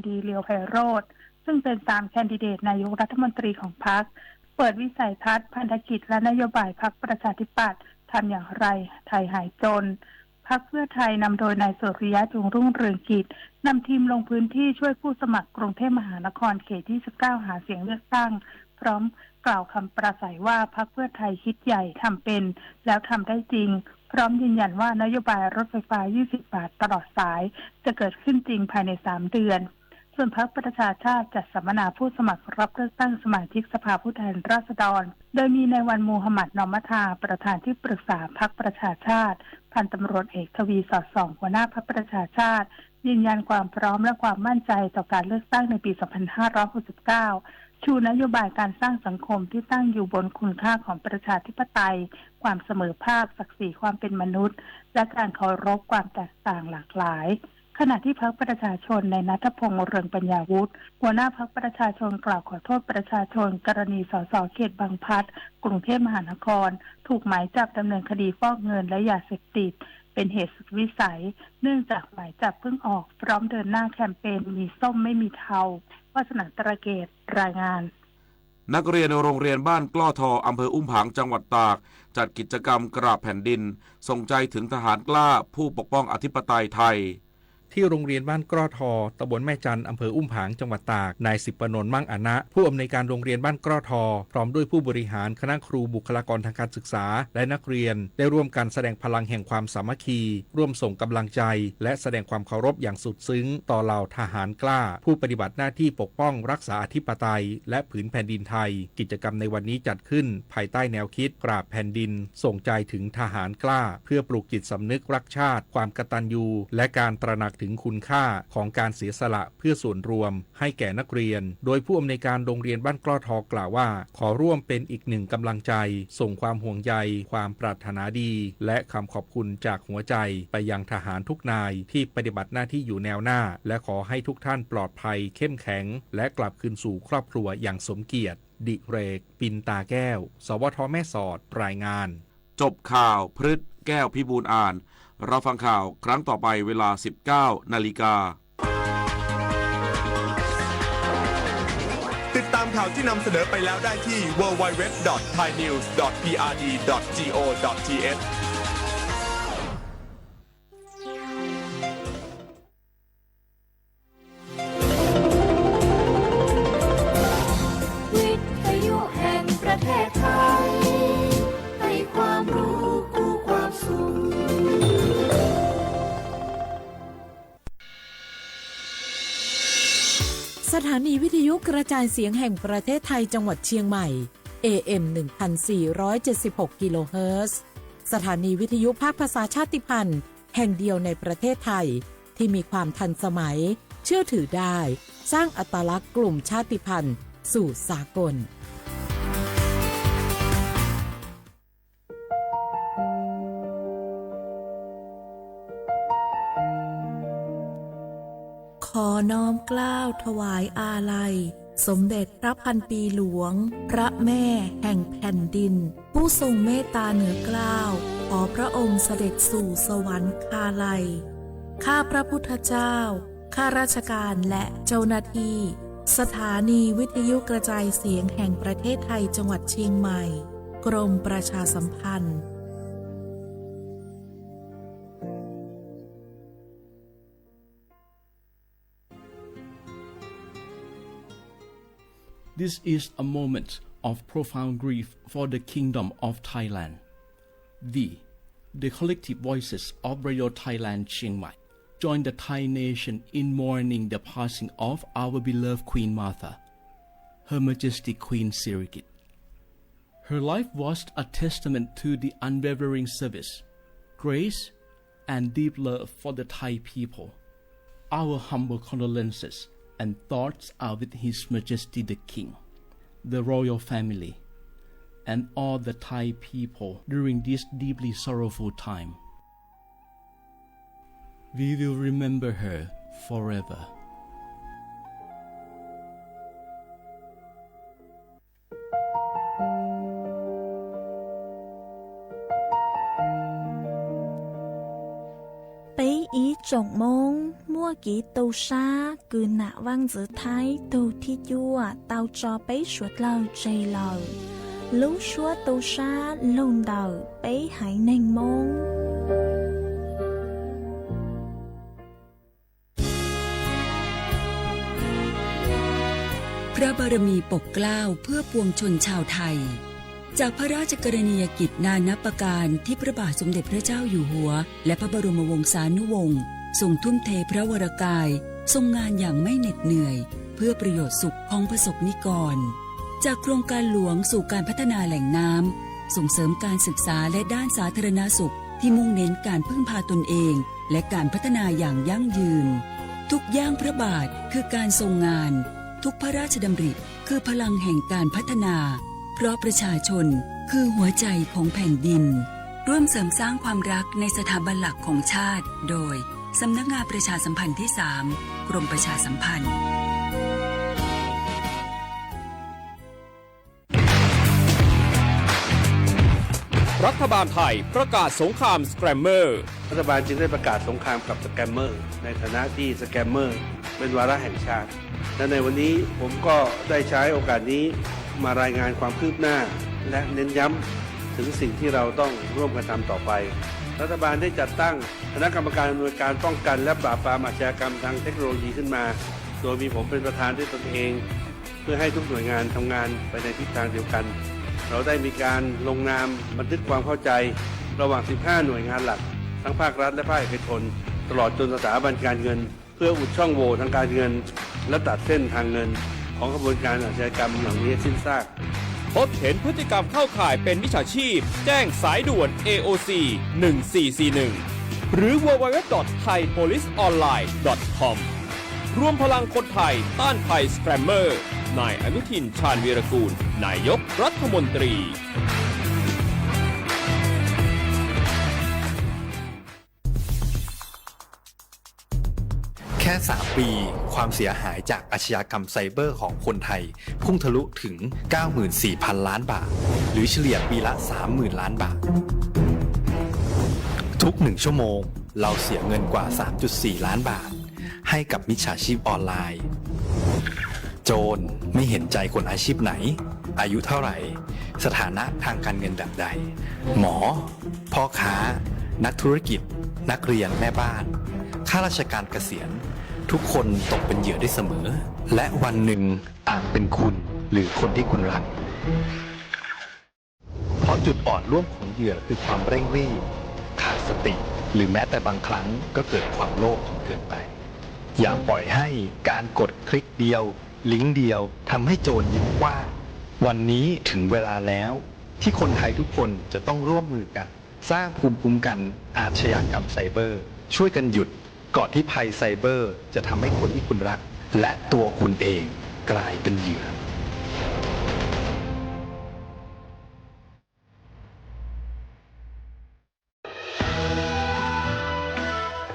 ตรี เหลียวไพโรจน์ ซึ่งเป็นสามแคนดิเดตนายกรัฐมนตรีของพรรค เปิดวิสัยทัศน์ พันธกิจ และนโยบายพรรคประชาธิปัตย์ ทำอย่างไรไทยหายจน พรรคเพื่อไทยนำโดยนายสุริยะ จึงรุ่งเรืองกิจ นำทีมลงพื้นที่ช่วยผู้สมัครกรุงเทพมหานครเขตยี่สิบเก้า หาเสียงเลือกตั้ง พร้อมกล่าวคำปราศรัยว่าพรรคเพื่อไทยคิดใหญ่ทำเป็น แล้วทำได้จริง พร้อมยืนยันว่านโยบายรถไฟฟ้า ยี่สิบบาท ตลอดสาย จะเกิดขึ้นจริงภายในสามเดือน ส่วนพรรคประชาชาติจัดสัมมนาผู้สมัครรับเลือกตั้งสมาชิกสภาผู้แทนราษฎร โดยมีนายวันมูฮัมหมัด นอมมัทา ประธานที่ปรึกษาพรรคประชาชาติ พันตำรวจเอก ทวี สอดส่อง หัวหน้าพรรคประชาชาติ ยืนยันความพร้อมและความมั่นใจต่อการเลือกตั้งในปี สองพันห้าร้อยหกสิบเก้า ชูนโยบายการสร้างสังคมที่ตั้งอยู่บนคุณค่าของประชาธิปไตย ความเสมอภาค ศักดิ์ศรีความเป็นมนุษย์ และการเคารพความแตกต่างหลากหลาย ขณะที่พรรคประชาชน นายณัฐพงษ์ เรืองปัญญาวุฒิ หัวหน้าพรรคประชาชน กล่าวขอโทษประชาชน กรณี สส เขตบางพลัด กรุงเทพมหานคร ถูกหมายจับดำเนินคดีฟอกเงินและยาเสพติด เป็นเหตุสุดวิสัย เนื่องจากหมายจับเพิ่งออก พร้อมเดินหน้าแคมเปญ มีส้มไม่มีเทา วาสนา ตระเกต รายงาน นักเรียนโรงเรียนบ้านกล้อทอ อำเภออุ้มผาง จังหวัดตาก จัดกิจกรรมกราบแผ่นดิน ส่งใจถึงทหารกล้าผู้ปกป้องอธิปไตยไทย ที่โรงเรียนบ้านกล้อทอ ตำบลแม่จัน อำเภออุ้มผาง จังหวัดตาก นายสิบปนนท์ มั่งอานะ ผู้อำนวยการโรงเรียนบ้านกล้อทอ พร้อมด้วยผู้บริหาร คณะครู บุคลากรทางการศึกษา และนักเรียน ได้ร่วมกันแสดงพลังแห่งความสามัคคี ร่วมส่งกำลังใจ และแสดงความเคารพอย่างสุดซึ้ง ต่อเหล่าทหารกล้า ผู้ปฏิบัติหน้าที่ปกป้องรักษาอธิปไตย และผืนแผ่นดินไทย กิจกรรมในวันนี้จัดขึ้นภายใต้แนวคิด กราบแผ่นดิน ส่งใจถึงทหารกล้า เพื่อปลูกจิตสำนึกรักชาติ ความกตัญญู และการตระหนักถึงคุณค่าของการเสียสละเพื่อส่วนรวม ให้แก่นักเรียน โดยผู้อำนวยการโรงเรียนบ้านกล้อทอกล่าวว่า ขอร่วมเป็นอีกหนึ่งกำลังใจ ส่งความห่วงใย ความปรารถนาดี และคำขอบคุณจากหัวใจ ไปยังทหารทุกนายที่ปฏิบัติหน้าที่อยู่แนวหน้า และขอให้ทุกท่านปลอดภัย เข้มแข็ง และกลับคืนสู่ครอบครัวอย่างสมเกียรติ ดิเรก ปินตาแก้ว สวท แม่สอด รายงาน จบข่าว พฤษ แก้วพิบูลย์อ่าน รับฟังข่าวครั้งต่อไปเวลา สิบเก้านาฬิกา ติดตามข่าวที่นำเสนอไปแล้วได้ที่ ดับเบิลยู ดับเบิลยู ดับเบิลยู ดอท ไทยนิวส์ ดอท พีอาร์ดี ดอท จี โอ ดอท ที เอช วิทยุแห่งประเทศไทย ให้ความรู้คู่ความสุข สถานีวิทยุกระจายเสียงแห่งประเทศไทยจังหวัดเชียงใหม่ เอ เอ็ม หนึ่งพันสี่ร้อยเจ็ดสิบหก กิโลเฮิรตซ์ สถานีวิทยุภาคภาษาชาติพันธุ์แห่งเดียวในประเทศไทย ที่มีความทันสมัย เชื่อถือได้ สร้างอัตลักษณ์กลุ่มชาติพันธุ์สู่สากล ขอน้อมเกล้าถวายอาลัย สมเด็จพระพันปีหลวง พระแม่แห่งแผ่นดิน ผู้ทรงเมตตาเหนือเกล้า ขอพระองค์เสด็จสู่สวรรคาลัย ข้าพระพุทธเจ้า ข้าราชการและเจ้าหน้าที่ สถานีวิทยุกระจายเสียงแห่งประเทศไทยจังหวัดเชียงใหม่ กรมประชาสัมพันธ์ This is a moment of profound grief for the Kingdom of Thailand. We, the collective voices of Radio Thailand Chiang Mai, join the Thai nation in mourning the passing of our beloved Queen Mother, Her Majesty Queen Sirikit. Her life was a testament to the unwavering service, grace, and deep love for the Thai people. Our humble condolences and thoughts are with His Majesty the King, the royal family, and all the Thai people during this deeply sorrowful time. We will remember her forever. 北一总盟 Muaj kev tu sab, kws nam vaaj ntxwv Thaib tug thib cuaj tau tso peb suav dlawg tseg lawm. Lub suab tu sab lug ntawm peb haiv neeg Moob. พระบารมีปกเกล้าเพื่อปวงชนชาวไทย จากพระราชกรณียกิจนานับประการที่พระบาทสมเด็จพระเจ้าอยู่หัว และพระบรมวงศานุวงศ์ทรงทุ่มเทพระวรกาย ทรงงานอย่างไม่เหน็ดเหนื่อย เพื่อประโยชน์สุขของประสบนิกร จากโครงการหลวงสู่การพัฒนาแหล่งน้ำ ส่งเสริมการศึกษาและด้านสาธารณสุขที่มุ่งเน้นการพึ่งพาตนเอง และการพัฒนาอย่างยั่งยืน ทุกย่างพระบาทคือการทรงงาน ทุกพระราชดำริคือพลังแห่งการพัฒนา เพราะประชาชนคือหัวใจของแผ่นดิน ร่วมเสริมสร้างความรักในสถาบันหลักของชาติ โดย สำนักงานประชาสัมพันธ์ที่สาม กรมประชาสัมพันธ์ รัฐบาลไทยประกาศสงครามสแกรมเมอร์ รัฐบาลจึงได้ประกาศสงครามกับสแกมเมอร์ ในฐานะที่สแกมเมอร์เป็นวาระแห่งชาติ และในวันนี้ผมก็ได้ใช้โอกาสนี้มารายงานความคืบหน้า และเน้นย้ำถึงสิ่งที่เราต้องร่วมกันทำต่อไป รัฐบาลได้จัดตั้งคณะกรรมการอำนวยการป้องกันและปราบปรามอาชญากรรมทางเทคโนโลยีขึ้นมา โดยมีผมเป็นประธานด้วยตนเอง เพื่อให้ทุกหน่วยงานทำงานไปในทิศทางเดียวกัน เราได้มีการลงนามบันทึกความเข้าใจระหว่าง สิบห้า หน่วยงานหลัก ทั้งภาครัฐและภาคเอกชน ตลอดจนสถาบันการเงิน เพื่ออุดช่องโหว่ทางการเงิน และตัดเส้นทางเงินของขบวนการอาชญากรรมเหล่านี้ให้สิ้นซาก พบเห็นพฤติกรรมเข้าข่ายเป็นมิจฉาชีพ แจ้งสายด่วน เอ โอ ซี หนึ่งสี่สี่หนึ่ง หรือ ดับเบิลยู ดับเบิลยู ดับเบิลยู ดอท ไทย โพลิส ออนไลน์ ดอท คอม รวมพลังคนไทยต้านภัยสแกรมเมอร์ นายอนุทิน ชาญวีรกูล นายกรัฐมนตรี แค่ สาม ปี ความเสียหายจากอาชญากรรมไซเบอร์ของคนไทย พุ่งทะลุถึง เก้าหมื่นสี่พัน ล้านบาท หรือเฉลี่ยปีละ สามหมื่น ล้านบาท ทุกหนึ่งชั่วโมง เราเสียเงินกว่า สามจุดสี่ ล้านบาท ให้กับมิจฉาชีพออนไลน์ โจรไม่เห็นใจคนอาชีพไหน อายุเท่าไหร่ สถานะทางการเงินแบบใด หมอ พ่อค้า นักธุรกิจ นักเรียน แม่บ้าน ข้าราชการเกษียณ ทุกคนตกเป็นเหยื่อได้เสมอ และวันหนึ่งอาจเป็นคุณหรือคนที่คุณรัก เพราะจุดอ่อนร่วมของเหยื่อคือความเร่งรีบ ขาดสติ หรือแม้แต่บางครั้งก็เกิดความโลภจนเกินไป อย่าปล่อยให้การกดคลิกเดียว ลิงก์เดียวทำให้โจรยิ้มกว้าง วันนี้ถึงเวลาแล้วที่คนไทยทุกคนจะต้องร่วมมือกัน สร้างภูมิคุ้มกันอาชญากรรมไซเบอร์ ช่วยกันหยุดก่อนที่ภัยไซเบอร์จะทำให้คนที่คุณรัก และตัวคุณเองกลายเป็นเหยื่อ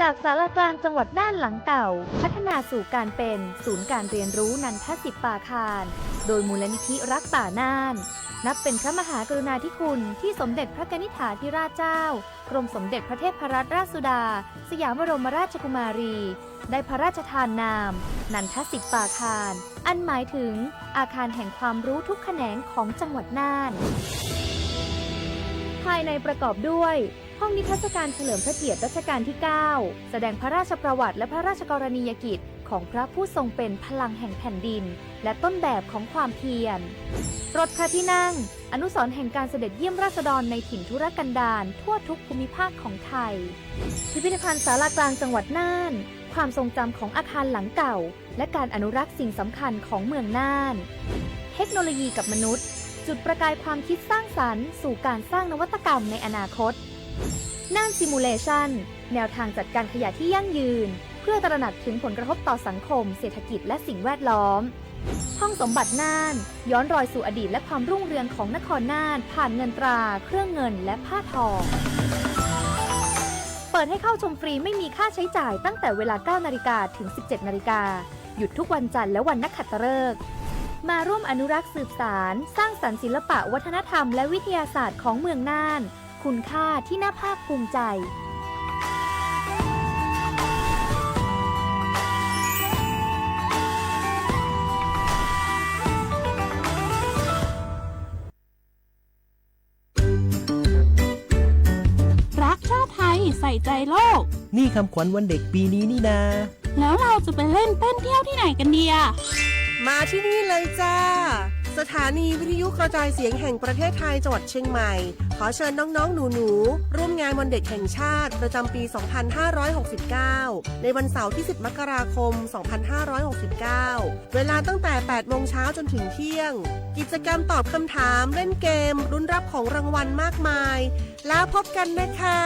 จากศาลากลางจังหวัดน่านหลังเก่า พัฒนาสู่การเป็นศูนย์การเรียนรู้นันทสิปปาคาร โดยมูลนิธิรักป่าน่าน นับเป็นพระมหากรุณาธิคุณที่สมเด็จพระกนิษฐาธิราชเจ้า กรมสมเด็จพระเทพรัตนราชสุดา สยามบรมราชกุมารี ได้พระราชทานนาม นันทสิปปาคาร อันหมายถึงอาคารแห่งความรู้ทุกแขนงของจังหวัดน่าน ภายในประกอบด้วย ห้องนิทรรศการเฉลิมพระเกียรติรัชกาลที่ เก้า แสดงพระราชประวัติและพระราชกรณียกิจของพระผู้ทรงเป็นพลังแห่งแผ่นดิน และต้นแบบของความเพียร รถพระที่นั่ง อนุสรณ์แห่งการเสด็จเยี่ยมราษฎรในถิ่นทุรกันดารทั่วทุกภูมิภาคของไทย พิพิธภัณฑ์ศาลากลางจังหวัดน่าน ความทรงจำของอาคารหลังเก่า และการอนุรักษ์สิ่งสำคัญของเมืองน่าน เทคโนโลยีกับมนุษย์ จุดประกายความคิดสร้างสรรค์สู่การสร้างนวัตกรรมในอนาคต น่าน Simulation แนวทางจัดการขยะที่ยั่งยืน เพื่อตระหนักถึงผลกระทบต่อสังคม เศรษฐกิจ และสิ่งแวดล้อม ห้องสมบัติน่าน ย้อนรอยสู่อดีตและความรุ่งเรืองของนครน่าน ผ่านเงินตรา เครื่องเงิน และผ้าทอง เปิดให้เข้าชมฟรีไม่มีค่าใช้จ่ายตั้งแต่เวลา เก้านาฬิกา ถึง สิบเจ็ดนาฬิกา หยุดทุกวันจันทร์และวันนักขัตฤกษ์ มาร่วมอนุรักษ์สืบสาน สร้างสรรค์ศิลปะวัฒนธรรมและวิทยาศาสตร์ของเมืองน่าน คุณค่าที่น่าภาคภูมิใจ ใส่ใจโลก นี่คำขวัญวันเด็กปีนี้นี่นา แล้วเราจะไปเล่นเต้นเที่ยวที่ไหนกันดีอะ มาที่นี่เลยจ้า สถานีวิทยุกระจายเสียงแห่งประเทศไทยจังหวัดเชียงใหม่ ขอเชิญน้องๆ หนูๆ ร่วมงานวันเด็กแห่งชาติประจำปี สองพันห้าร้อยหกสิบเก้า ในวันเสาร์ที่ สิบ มกราคม สองพันห้าร้อยหกสิบเก้า เวลาตั้งแต่ แปด โมงเช้าจนถึงเที่ยง กิจกรรมตอบคำถาม เล่นเกม ลุ้นรับของรางวัลมากมาย แล้วพบกันนะคะ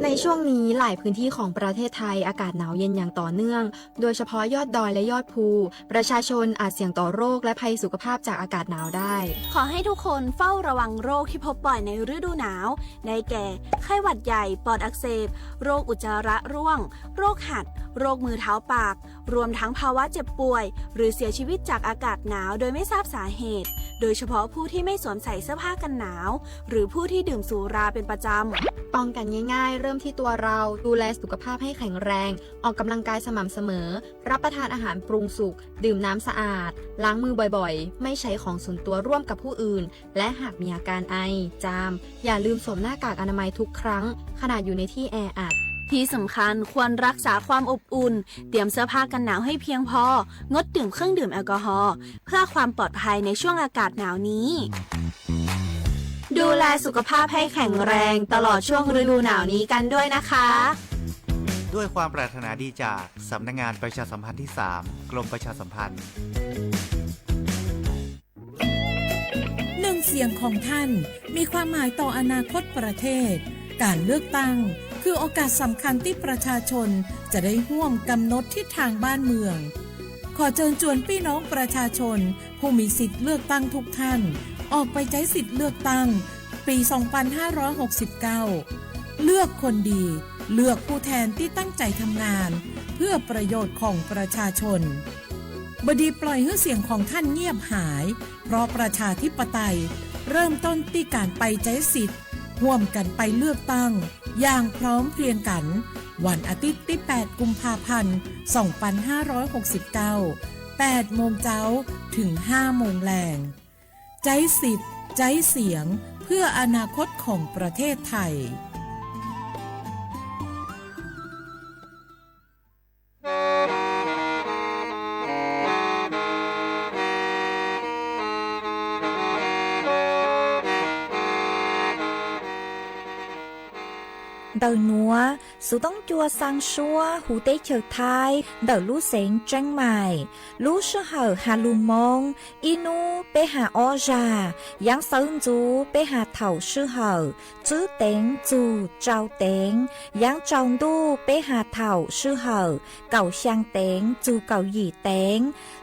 ในช่วงนี้หลายพื้นที่ของประเทศไทยอากาศหนาวเย็นอย่างต่อเนื่อง โดยเฉพาะยอดดอยและยอดภู ประชาชนอาจเสี่ยงต่อโรคและภัยสุขภาพจากอากาศหนาวได้ ขอให้ทุกคนเฝ้าระวังโรคที่พบบ่อยในฤดูหนาว ได้แก่ ไข้หวัดใหญ่ ปอดอักเสบ โรคอุจจาระร่วง โรคหัด โรคมือเท้าปาก รวมทั้งภาวะเจ็บป่วย หรือเสียชีวิตจากอากาศหนาวโดยไม่ทราบสาเหตุ โดยเฉพาะผู้ที่ไม่สวมใส่เสื้อผ้ากันหนาว หรือผู้ที่ดื่มสุราเป็นประจำ ป้องกันง่ายๆ เริ่มที่ตัวเรา ดูแลสุขภาพให้แข็งแรง ออกกำลังกายสม่ำเสมอ รับประทานอาหารปรุงสุก ดื่มน้ำสะอาด ล้างมือบ่อยๆ ไม่ใช้ของส่วนตัวร่วมกับผู้อื่น และหากมีอาการไอ จาม อย่าลืมสวมหน้ากากอนามัยทุกครั้ง ขณะอยู่ในที่แออัด ที่สำคัญควรรักษาความอบอุ่น เตรียมเสื้อผ้ากันหนาวให้เพียงพอ งดดื่มเครื่องดื่มแอลกอฮอล์ เพื่อความปลอดภัยในช่วงอากาศหนาวนี้ ดูแลสุขภาพให้แข็งแรงตลอดช่วงฤดูหนาวนี้กันด้วยนะคะ ด้วยความปรารถนาดีจากสำนักงานประชาสัมพันธ์ที่สาม กรมประชาสัมพันธ์ หนึ่งเสียงของท่านมีความหมายต่ออนาคตประเทศ การเลือกตั้งคือโอกาสสำคัญที่ประชาชนจะได้ร่วมกำหนดทิศทางบ้านเมือง ขอเชิญชวนพี่น้องประชาชนผู้มีสิทธิ์เลือกตั้งทุกท่าน ออกไปใช้สิทธิ์เลือกตั้งปี สองพันห้าร้อยหกสิบเก้า เลือกคนดี เลือกผู้แทนที่ตั้งใจทำงานเพื่อประโยชน์ของประชาชน บดีปล่อยให้เสียงของท่านเงียบหาย เพราะประชาธิปไตยเริ่มต้นที่การไปใช้สิทธิ์ ร่วมกันไปเลือกตั้งอย่างพร้อมเพรียงกัน วันอาทิตย์ที่ แปด กุมภาพันธ์ สองพันห้าร้อยหกสิบเก้า แปด โมงเช้า ถึง ห้า โมงแลง ใช้สิทธิ์ ใช้เสียง เพื่ออนาคตของประเทศไทย Ntawm nuav, xuv toob cua xaa suab huv teb chaws Thaib ntawm lub xeev Tseeb Maim. Lub sij hawm has lug Moob, ib nub peb has ob zag, yaav xawv ntxuv peb has thaum sij hawm tswb teev txug tsau teev, yaav tsau ntuj peb has thaum sij hawm kaum xyaa teev txug kaum yim teev.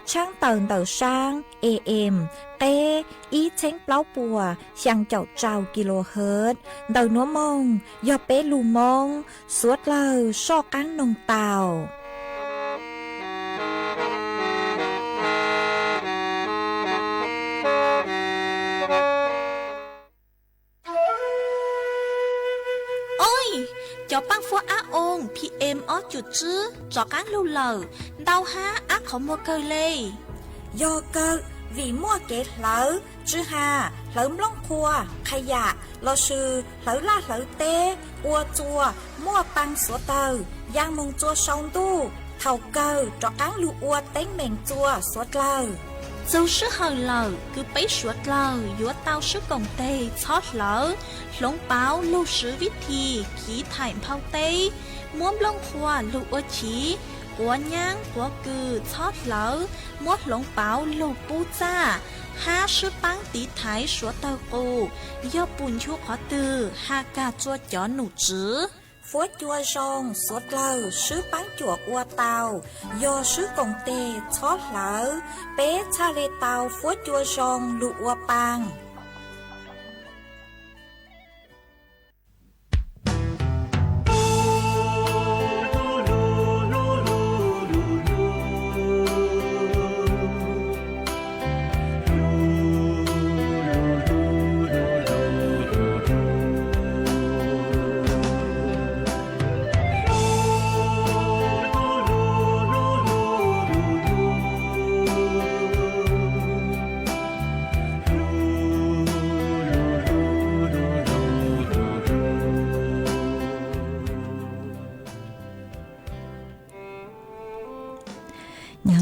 Tshaab tawm ntawm saab A M, qeb ib txheeb plaub puas xyaa caum rau kilohertz. Ntawm nuav moog yog peb lug Moob, suav dlawg soj qaab noog tau. Oi, cov paab fuab ab oo P M ob cum tswb rov qaab lug lawm, ntau hab ab qhov muag kawg le. Yog kawg, vim muaj kev hlawv tswb ha, hlawv nplooj qhuav, qha yam lossis hlawv laj hlawv teb, ua txuas muaj paa suav dlawg, yaa moog txua sau ntuj, thaum kawg rov qaab lug ua teeb meem txua suav dlawg. Txug sij hawm lawm kws peb suav dlawg yuav tau swb koom teg txhob hlawv, hloov pauv lug swv vib thi khiv thaim nphau teb, muab nplooj qhuav lug ua chiv, quav nyaab quav kws txhob hlawv, muab hloov pauv lug pub txaj, hab swb paab tiv thaiv suav dlawg qus. Yog pum nchu qhov twg has kag txua cov num tswv. Fuab cua zoo suav dlawg swb paab cuam ua tau, yog swb koom teg txhob hlawv, peb txhaj le tau fuab cua zoo lug ua paa.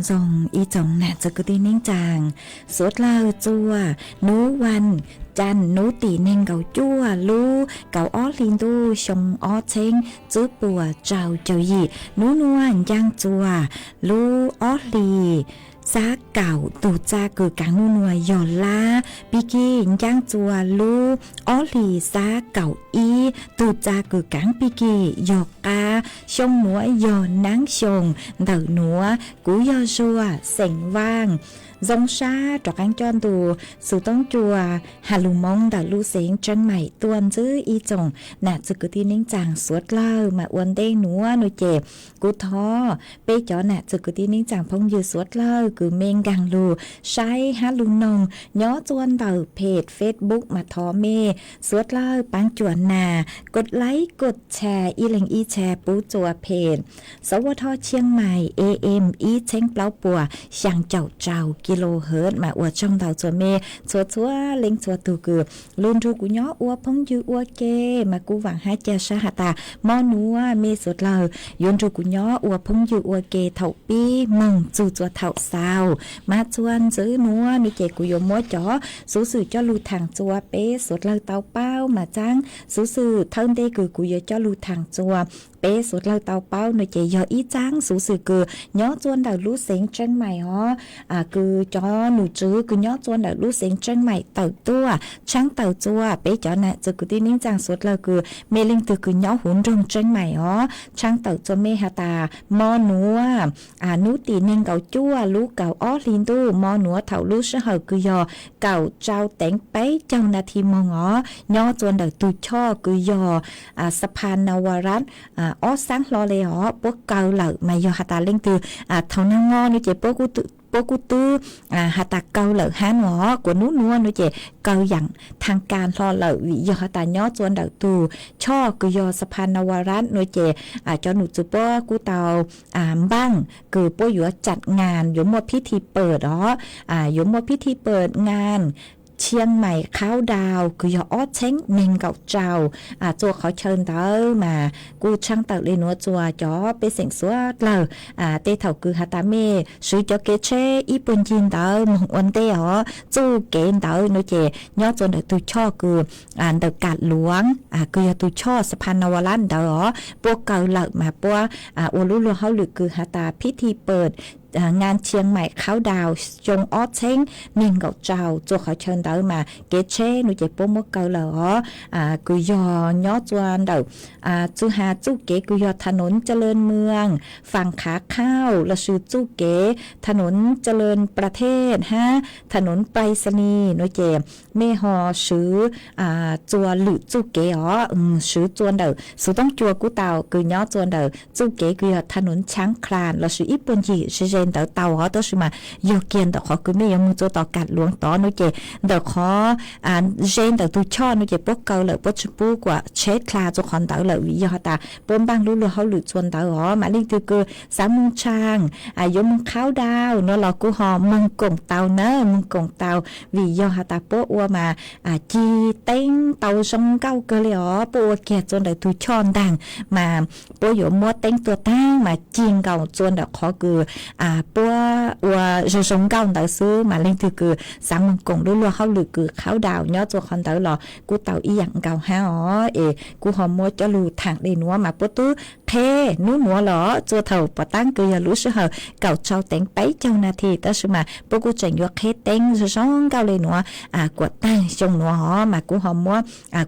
Zoo ib tsoom nam txwv kwv tij neej tsaa, suav dlawg txua nub vas caas nub tim neeg nkaum cuaj lub kaum ob hli ntuj xyoo ob txheeb tswb puas rau caum yim, nub nuav ncaaj txua lub ob hli xab kaum, tug txaj kws kaav nub nuav yog lab pig kig, ncaaj txua lub ob hli xab kaum ib, tug txaj kws kaav pig kig yog qab, xyoo nuav yog naab xyoo ntawm nuav, kuv yog Zuag xeem Vaaj. Zoo sab rov qaab coj ntu xov tooj cua has lug Moob ntawm lub xeev Tseeb Maim tuaj ntxiv ib tsoom nam txwv kwv tij neej tsaa suav dlawg mas ua ntej nuav nua ces kuv thov peb cov nam txwv kwv tij neej tsaa phooj ywg suav dlawg kws mej nkaag lug saib hab lug noog nyob txua ntawm peg Facebook mas thov mej suav dlawg paab cuam nas kos laib kos tshas ib leeg ib tshas pub txua peg Sawv Ua Thoj Tsheej Maim A M ib txheeb plaub puas xyaa caum rau kilohertz mas ua tsaug ntau txua mej txhua txhua leej txhua tug kws lug nrug kuv nyob ua phooj ywg ua ke mas kuv vaam hab ca sab has tas mo nuav mej suav dlawg yuav nrug kuv nyob ua phooj ywg ua ke thaum pib moog txug txua thaum xaus. Mas txua ntxiv nuav nua ces kuv yuav muab cov xuv xwm coj lug thaam txua peb suav dlawg tau paub mas txaab xuv xwm thawj ntej kws kuv yuav coj lug thaam txua peb suav dlawg tau paub nua ces yog ib txaab xuv xwm kws nyob txua ntawm lub xeev Tseeb Maim os, kws cov num tswv kws nyob txua ntawm lub xeev Tseeb Maim tawm tuaj tshaab tawm txua peb cov nam txwv kwv tij neej tsaa suav dlawg kws mej leej twg kws nyob huv nroog Tseeb Maim os, tshaab tawm txua mej has tas mo nuav nub tim neeg nkaum cuaj lub kaum ob hli ntuj, mo nuav thaum lub sij hawm kws yog kaum rau teev peb caug nas this moos os, nyob txua ntawm tug choj kws yog Xapha Navarat ob xaab hlo le os puab kaw lawm mas yog has tas leej twg thaum nag hmo nua ces puab kuj twb has tas kaw lawm hab nua os, kuas nub nuav nua ces kaw yaam thaag kas hlo lawm vim yog has tas nyob txua ntawm tug choj kws yog Xapha Navarat nua ces cov num tswv puab kuj tau npaaj kws puab yuav cam ngas yuav muaj phib thi pawm os, yuav muaj phib thi pawm ngas Tsheej Maim Khaub Daus kws yog ob txheeb neeg nkaum rau. Txua qhov chaw ntawd mas kuj tshaab tawm le nuav txua cov pej xeem suav dlawg, tej thaum kws has tas mej swv cov kev tsheb ib puag ncig ntawd moog ua ntej os, txuj kev ntawd nua ces nyob txua ntawm tug choj kws ntawm Kam Luav kws yog tug choj Xapha Navarat ntawd os puab kaw lawm mas puab ua lub luag hauj lwm kws has tas phib thi pawm ngas Tsheej Maim Khaub Daus xyoo ob txheeb neeg nkaum rau. Txua qhov chaw ntawd mas kev tsheb nua ces puab muab kaw lawm os, kws yog nyob txua ntawm txuj ha txuj kev kws yog Thav Nuv Calaws Mws, Faam Khav Khauj lossis txuj kev Thav Nuv Calaws Prathej hab Thav Nuv Praisani nua ces mej ho swv txua lwm txuj kev os, swv txua ntawm xuv toob cua kuj tau, kws nyob txua ntawm txuj kev kws yog Thav Nuv Tshaab Khlas lossis ib puag ncig ze ze ntawd tau os, tab sis mas yog kiag ntawm qhov kws mej yuav moog txua tom Kam Luav tod nua ces ntawm qhov ze ntawm tug choj nua ces puab kaw lawm, puab tsi pub kuam tsheb dlha txua qhov ntawd lawm vim yog has tas puab npaaj lub luag hauj lwm txua ntawd os. Mas leej twg kws xaav moog tshaaj, yuav moog khaub daus nua los kuj ho moog koom tau na, moog koom tau vim yog has tas puab ua mas cig teeb tau zoo nkauj kawg le os, puab ua kiag txua ntawm tug choj ntaag mas puab yuav muab teeb tua taag mas cig nkaus txua ntawm qhov kws puab ua zoo zoo nkauj ntawd xwb. Mas leej twg kws xaav moog koom lub luag hauj lwm kws khaub daus nyob txua qhov ntawd los kuj tau ib yaam nkaus hab os. Es kuj ho muab coj lug thaam le nuav mas puab twb qheb nub nuav los txua thaum puag taag kws yog lub sij hawm kaum rau teev peb caug nas this, tab sis mas puab kuj tseem yuav qheb teeb zoo zoo nkauj le nuav kuam taag xyoo nuav os. Mas kuj ho muab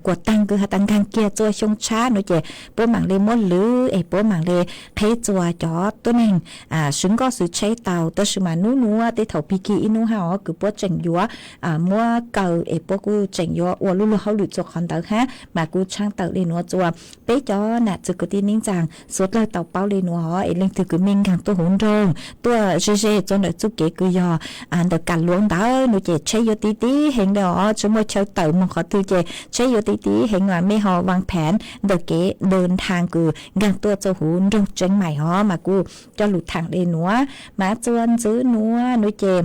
kuam taag kws has tas nkaag kiag txua xyoo tshab nua ces puab maam le muab lwv es puab maam le qheb txua cov tuab neeg swv nkoj swv tsheb tau, tab sis mas nub nuav tej thaum pig kig ib nub hab os kws puab tseem yuav muab kaw es puab kuj tseem yuav ua lub luag hauj lwm txua qhov ntawd hab. Mas kuj tshaab tawm le nuav txua peb cov nam txwv kwv tij neej tsaa suav dlawg tau paub le nuav os. Es leej twg kws mej nkaag tuaj huv nroog tuaj ze ze txua ntawm txuj kev kws yog ntawm Kam Luav ntawd nua ces tsheb yuav tiv tiv heev le os, tsi muaj chaw tawm moog qhov twg ces tsheb yuav tiv tiv heev. Mas mej ho vaaj phav ntawm kev daws nthaag kws nkaag tuaj txua huv nroog Tseeb Maim os. Mas kuj coj lug thaam le nuav. Mas txua ntxiv nuav nua ces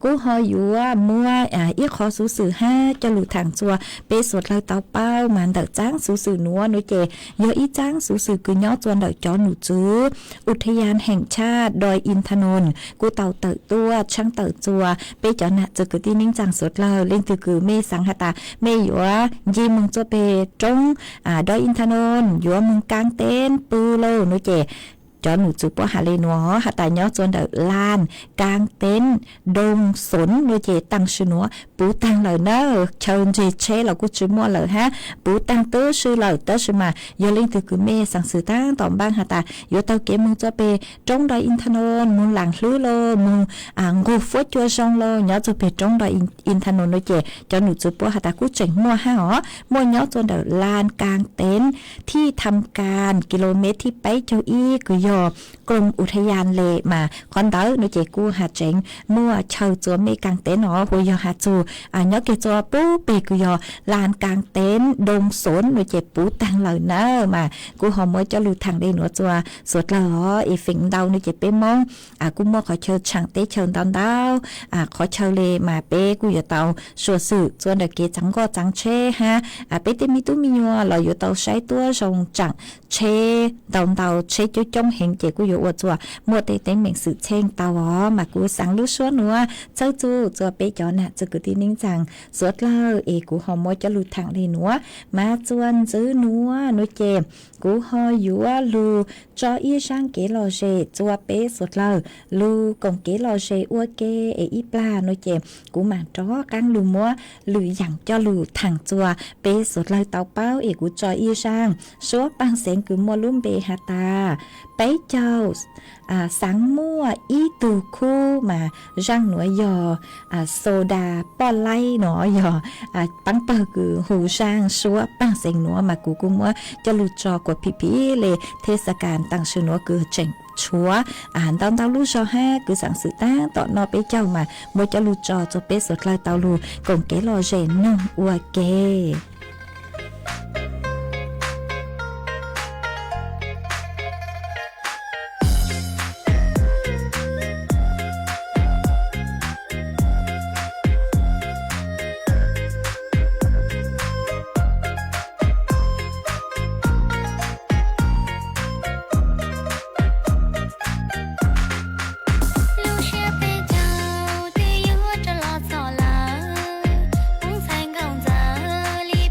Kuv ho yuav muab ib qho xuv xwm hab coj lug thaam txug peb suav dlawg tau paub mas ntawm txaab xuv xwm nuav no ces yog ib txaab xuv xwm kws nyob txug ntawm cov num tswv Uthayaan Heev Tshaj Doi Inthanon kuj tau tawm tuaj tshaab tawm txug peb cov nam txwv kwv tij neej tsaa suav dlawg. Leej twg kws mej xaav has tas mej yuav nce moog txug peg roob Doi Inthanon yuav moog kaab teeb pw lauj no ces cov num tswv puab has le nuav has tas nyob txug ntawm laan kaab teeb Doo Xoov no ces taam sim nuav puv taag lawm na, chaw ntseg tsheb los kuj tsi muaj lawm hab puv taag tub si lawm. Tab sis mas yog leej twg kws mej xaav xwm taab tom npaab has tas yuav taug kev moog txug peg roob Doi Inthanon moog laam hlwb lauj, moog nqug fuab cua zoo lauj, nyob txug peg roob Doi Inthanon no ces cov num tswv puab has tas kuj tseem muaj hab os, muaj nyob txug ntawm laan kaab teeb thib tham kaam kilomev thib peb caug ib kws yog Kroom Uthayaan le mas qhov ntawd no ces kuj has tseev muaj chaw txug mej kaab teeb os. Hu yog has txug nyob kiag txug puag peg kws yog laan kaab teeb Doo Xoov no ces puv taag lawm na mas kuj ho muab coj lug thaam le nuav txug suav dlawg os. Es feem ntau no ces peb Moob kuj muaj qhov chaw tshaam teb chaws ntau ntau qhov chaw le mas peb kuj yuav tau suav xwm txug ntawm kev txaav nkoj txaav tsheb hab peb tej me tub me nyuam los yuav tau saib tuab zoo tsaam tsheb ntau ntau, tsheb coob coob heev ces kuj yuav ua txug muaj tej teeb meem xwm txheej tau os. Mas kuv xaav lub suab nuav txhawb txug txug peb cov nam txwv kwv tij neej tsaa suav dlawg es kuv ho muab coj lug thaam le nuav. Mas txug ntxiv nuav no ces kuv ho yuav lug tso ib zaaj kev lom zem txug peb suav dlawg lug koom kev lom zem ua ke es ib plag no ces kuv maam rov qaab lug muab lwm yaam coj lug thaam txug peb suav dlawg tau paub es kuv tso ib zaaj suab paaj xeev kws muaj lub npe has tas peb caug xaav muaj ib tug khub mas zaaj nuav yog soda poj laib no yog paab pawg kws hu zaaj suab paaj xeev nuav mas kuv kuj muab coj lug tso kuas phim phim le thej xa kas taam sim nuav kws tseem tshuav ntau ntau lub zog hab kws xaav xwm taab tom noj peb caug mas muab coj lug tso txug peb suav dlawg tau lug koom kev lom zem noog ua ke. Lub siab peb caug twb yuav rov los txog lawm, kuv ntxhais nkauj ntxawm li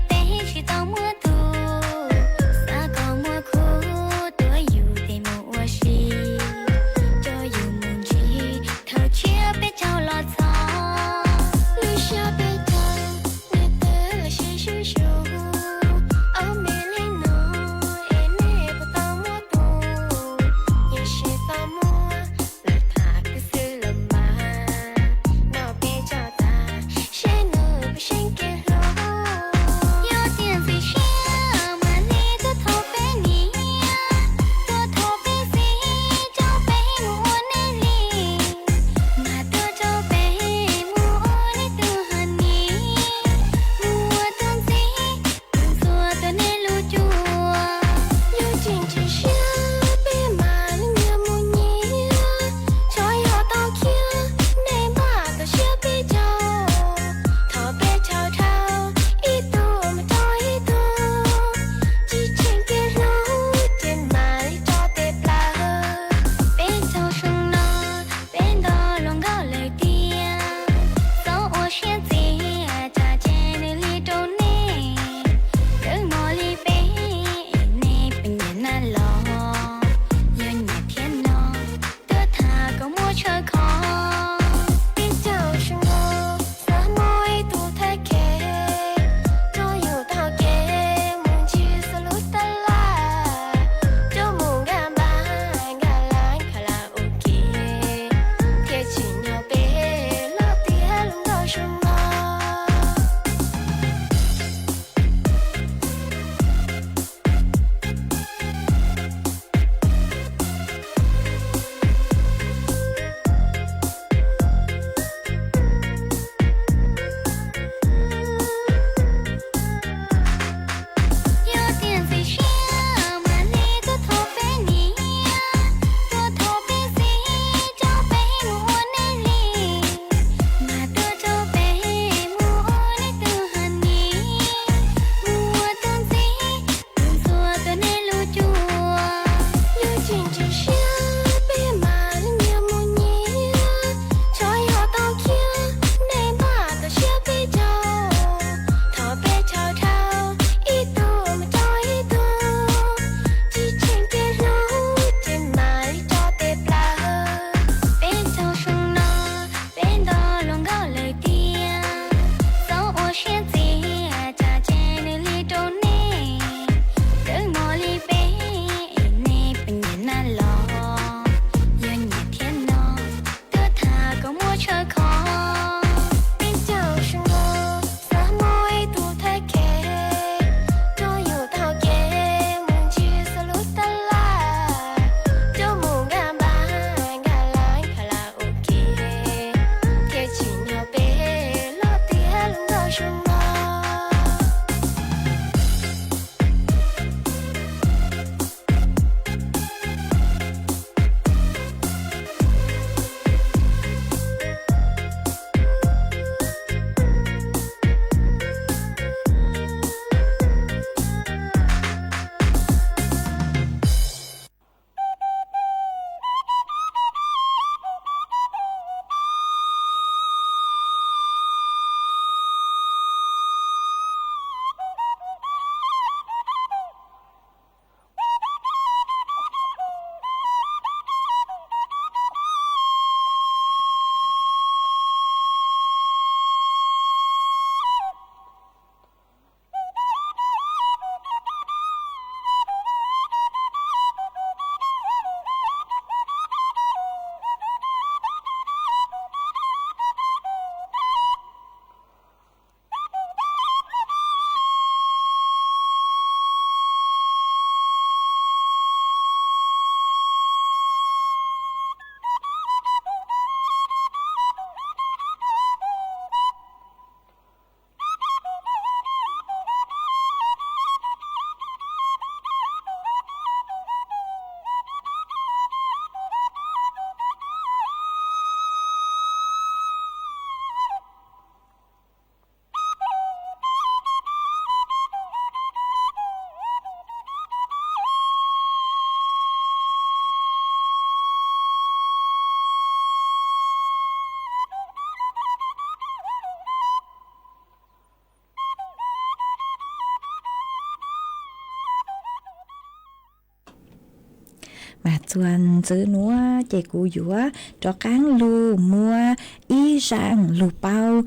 Mas txuas ntxiv nuav ces kuv yuav rov qaab lug muab ib zaaj lug paub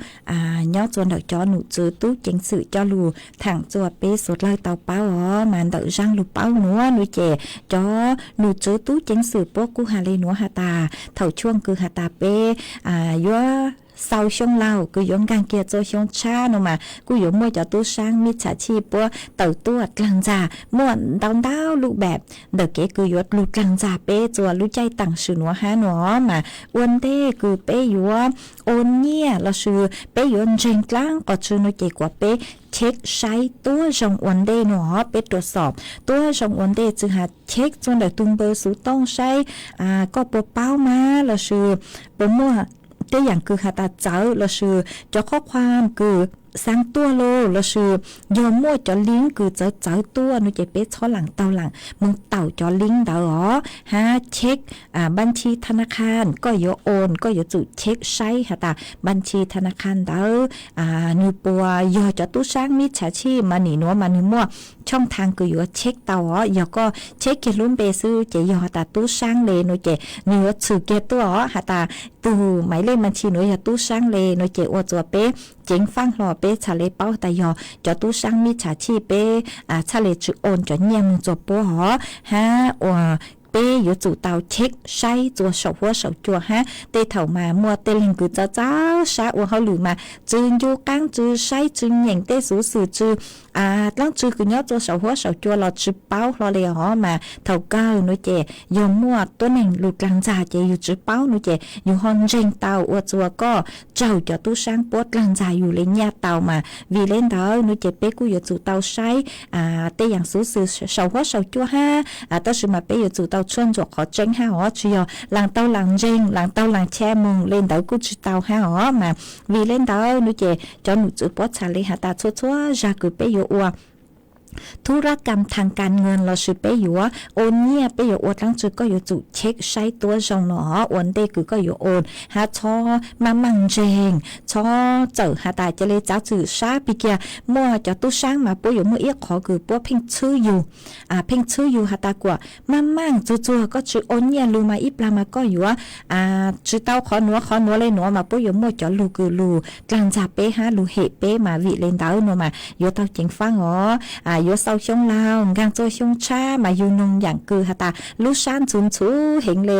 nyob txuas ntawm cov num tswv tub ceev xwm coj lug thaam txuas peb suav dlawg tau paub os. Mas ntawm zaaj lug paub nuav nuav ces cov num tswv tub ceev xwm puab kuj has le nuav has tas thaum tshuaj kws has tas peb yuav xaus xyoo laug kws yuav nkaag kiag txug xyoo tshab nuav mas kuj yuav muaj cov tub saab mib txhaj chij puab tawm tuaj dlaag ntxag muaj ntau ntau lub npaam ntawm kev kws yuav lug dlaag ntxag peb txuas lub caij taam sim nuav hab nuav mas ua ntej kws peb yuav ua nyiaj lossis peb yuav ntseeg dlaab qhov tswv nuav ces kuas peb check saib tuab zoo ua ntej nuav, peb rua xom tuab zoo ua ntej tsi has check txuas ntawm tug npawb xuv tooj saib koj puas paub mas lossis puas muaj tej yaam kws has tas txawv lossis cov qhob qhuam kws xaa tuaj lug lossis yog muaj cov link kws txawv txawv tuaj nuav ces peb txhob laam taug laam moog taum cov link ntawd os hab check npab nchi thab naj kha koj yuav ua koj yuav tsum check saib has tas npab nchi thab naj kha ntawd nwg puas yog cov tub saab mib txhaj chij mas nim nuav mas nwg muaj tshooj thaam kws yuav check tau os. Yog koj check kiag lub npe xwb ces yog has tas tub saab le nuav ces nwg yuav txhwm kiag tuaj os has tas tug maiv lej npab nchi nuav yog tub saab le nuav ces ua txuas peb ceev faaj hlo peb txhaj le paub tas yog cov tub saab mib txhaj chij peb txhaj le tsi ua cov nyiaj moog txuas puab os hab ua peb yuav tsum tau check saib txuas saum huab saum cua hab tej thaum mas muaj tej leeg kws txawv txawv sab ua hauj lwm mas tsi ncu qaab tsi saib tsi nyeem tej xuv xwm tsi dlaab tsi kws nyob txuas saum huab saum cua los tsi paub hlo le os mas thaum kawg nuav ces yog muaj tuab neeg lug dlaag ntxag ces yug tsi paub nuav ces yug ho ntseeg tau ua txuas koj raug cov tub saab puab dlaag ntxag yug le nyiaj tau mas vim le ntawd nuav ces peb kuj yuav tsum tau saib tej yaam xuv xwm saum huab saum cua hab tab sis mas peb yuav tsum tau tshuaj ntsuam qhov tseeb hab os tsi yog laam taug laam ntseeg laam taug laam cha moog le ntawd kuj tsi tau hab os mas vim le ntawd nuav ces cov num tswv puab txhaj le has tas txhua txhua zag kws peb yuav ua thub rab kam thaag kas nkees lossis peb yuav ua nyiaj peb yuav ua dlaab tsi koj yuav tsum check saib tuab zoo nuav ua ntej kws koj yuav ua hab txhob maaj maaj ntseeg txhob txawm has tas ca le txav txwm sab pig kiag muaj cov tub saab mas puab yuav muaj ib qhov kws puab pheej txhwb yug pheej txhwb yug has tas kuas maaj maaj txug txug koj tsi ua nyiaj lug mas ib plag mas koj yuav tsi tau qhov nuav qhov nuav le nuav mas puab yuav muaj cov lug kws lug dlaag ntxag peb hab lug hem peb mas vim le ntawd nuav mas yuav tau ceev faaj os. Yuav xaus xyoo laug nkaag txug xyoo tshab mas yug noog yaam kws has tas lub sab ntxhuv ntxhuv heev le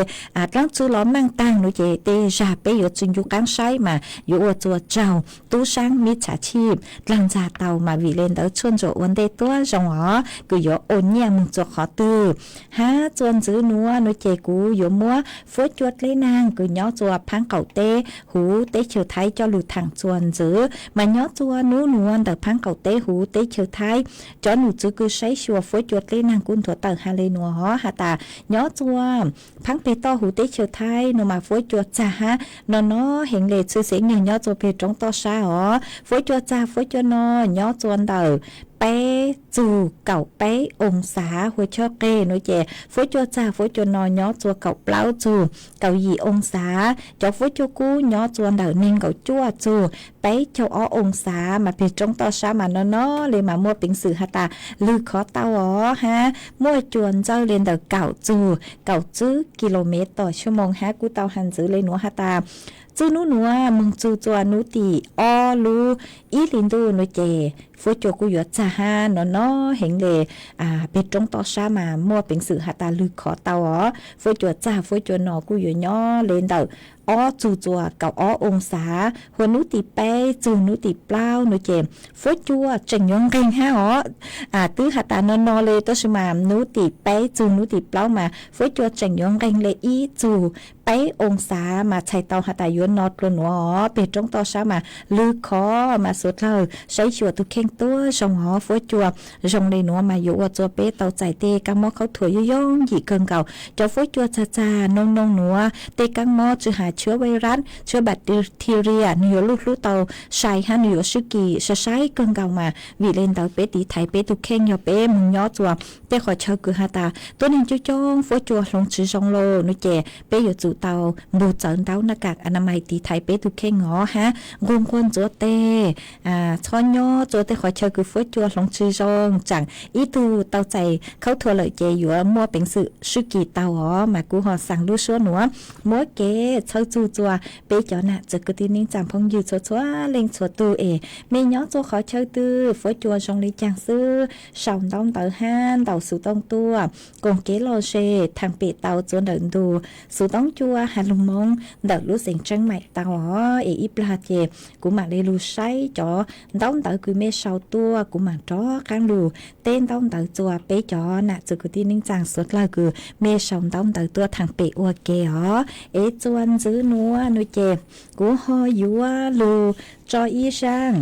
dlaab tsi los maaj taag nuav ces tej zag peb yuav tsi ncu qaab saib mas yuav ua txuas raug tub saab mib txhaj chij dlaag ntxag tau mas vim le ntawd tshuaj ntsuam ua ntej tuab zoo os kws yuav ua nyiaj moog txuas qhov twg hab txuas ntxiv nuav nuav ces kuv yuav muab fuab cua dleb naag kws nyob txuas phaab qaum teb huv teb chaws Thaib coj lug thaam txuas ntxiv mas nyob txuas nub nuav ntawm phaab qaum teb huv teb chaws Thaib cov num tswv kws saib xyuas fuab cua dleb naag kuj nthuav tawm has le nuav os has tas nyob txuas phaab peg toj huv teb chaws Thaib nuav mas fuab cua txag hab no no heev le txhwj xeeb nyog nyob txuas peg roob toj sab os fuab cua txag fuab cua no nyob txuas ntawm peb txug kaum peb oo xav hua choj qeg nuav ces fuab cua txag fuab cua no nyob txuas kaum plaub txug kaum yim oo xav cov fuab cua kub nyob txuas ntawm neeg nkaum cuaj txug peb caug ob oo xav mas peg roob toj sab mas no no le mas muaj peev xwm has tas lwg khov tau os hab muaj cua ntxawj le ntawm kaum txug kaum tsib kis lus mev tom xuab moos hab kuj tau has ntxiv le nuav has tas txij nub nuav moog txug txuas nub tim ob lub ib hli ntuj nuav ces fuab cua kuj yuav txag hab no no heev le peg roob toj sab mas muaj peev xwm has tas lwg khov tau os fuab cua txag fuab cua no kuj yuav nyob le ntawm ob txug txuas kaum ob oo xav hua nub tim peb txug nub tim plaub nuav ces fuab cua tseem yuav nqeeg hab os twb has tas no no le tab sis mas nub tim peb txug nub tim plaub mas fuab cua tseem yuav nqeeg le ib txug peb oo xav mas txhais tau has tas yuav no dlua nuav os peg roob toj sab mas lwg khov mas suav dlawg saib xyuas tug kheej tuab zoo os fuab cua zoo le nuav mas yuav ua txuas peb tau txais tej kaab mob khaub thuas yooj yooj yim kawg nkaus cov fuab cua txag txag noo noo nuav tej kaab mob tsi has tshwb virus tshwb bacteria nwg yuav luj hlub tau sai hab nwg yuav swb kis sai sai kawg nkaus mas vim le ntawd peb tiv thaiv peb tug kheej yog peb moog nyob txuas tej qhov chaw kws has tas tuab neeg coob coob fuab cua hloov tsi zoo lawm nuav ces peb yuav tsum tau npug txawv ntaub naj kam anamais tiv thaiv peb tug kheej os hab nquag nquag ntxuav teg txhob nyob txuas tej qhov chaw kws fuab cua hloov tsi zoo, tseem ib tug tau txais khaub thuas lawm ces yuav muaj peev xwm swb kis tau os. Mas kuv ho xaa lub suab nuav muab kev txhawb txug txua peb cov nam txwv kwv tij neej tsaa phooj ywg txhua txhua leej txhua tug es mej nyob txhua qhov chaw twg fuab cua zoo le caag xwb, sau ntaub ntawv hab ntaus xuv tooj tuaj koom kev lom zem thaam pem tau txuas ntawm ntu xuv tooj cua has lug Moob ntawm lub xeev Tseeb Maim tau os. Es ib plag ces kuv maam le lug saib cov ntaub ntawv kws mej sau tuaj, kuv maam rov qaab lug teb ntaub ntawv txua peb cov nam txwv kwv tij neej tsaa suav dlawg kws mej sau ntaub ntawv tuaj thaam pem ua ke os. Es txuas ntxiv nuav nuav ces kuv ho yuav lug tso ib zaaj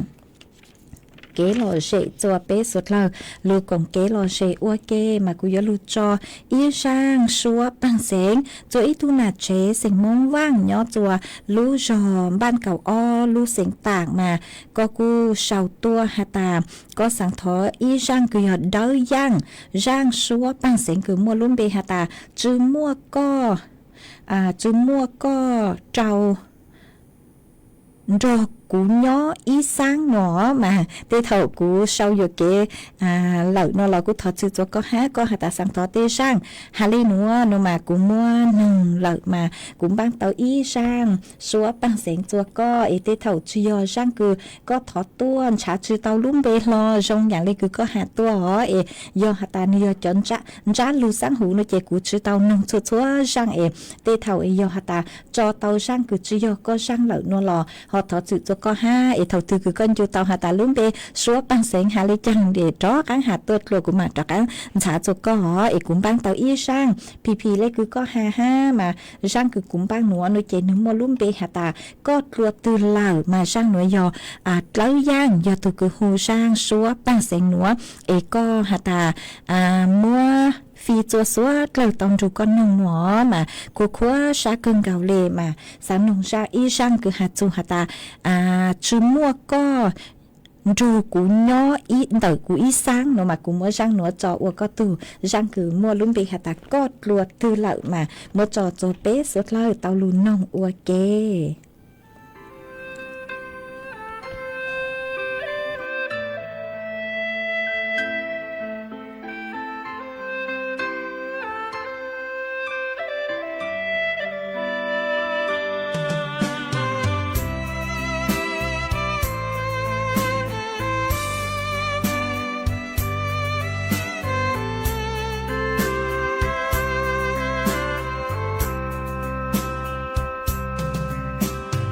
kev lom zem txua peb suav dlawg lug koom kev lom zem ua ke, mas kuv yuav lug tso ib zaaj suab paag xeev txua ib tug nam tsev xeem Moob Vaaj nyob txua lub zog Npaaj Kaum Ob lub xeev Taam, mas koj kuj sau tuaj has tas koj xaav thov ib zaaj kws yog dawb yaaj, zaaj suab paag xeev kws muaj lub npe has tas tsi muaj koj, tsi muaj koj rau nrog kuv nyob ib xaab no. Mas tej thaum kuv sau yuam kev lawm no los kuj thov txim txua koj hab, koj has tas xaav thov tej zaaj has le nuav no mas kuv muab noog lawm mas kuv npaab tau ib zaaj suab paag xeev txua koj. Es tej thaum tsi yog zaaj kws koj thov tuaj, ntshav tsi tau lub npe hlo zoo yaam le kws koj has tuaj os, es yog has tas nwg yog cov ntsab lug xaab huv no ces kuv tsi tau noog txhua txhua zaaj es tej thaum es yog has tas tso tau zaaj kws tsi yog koj zaaj lawm no los ho thov txim txua koj hab. Es thaum twg kws koj ncu tau has tas lub npe suab paag xeev has le caag es rov qaab has tuaj dlua kuv maam rov qaab ntxhaav txua koj os. Es kuv npaab tau ib zaaj phim phim le kws koj has hab, mas zaaj kws kuv npaab nuav no ces nwg muaj lub npe has tas koj dlua twg lawm, mas zaaj nuav yog dlawb yaaj, yog tug kws hu zaaj suab paag xeev nuav. Es koj has tas muab fij txua suav dlawg tau nrug koj noog nuav mas khuv khuav sab kawg nkaus le, mas xaav noog zaaj ib zaaj kws has txug has tas tsi muaj koj nrug kuv nyob ntawm kuv ib xaab no mas kuv muab zaaj nuav tso ua koj tug zaaj kws muaj lub npe has tas koj dlua twg lawm mas muab tso txua peb suav dlawg tau lug noog ua ke.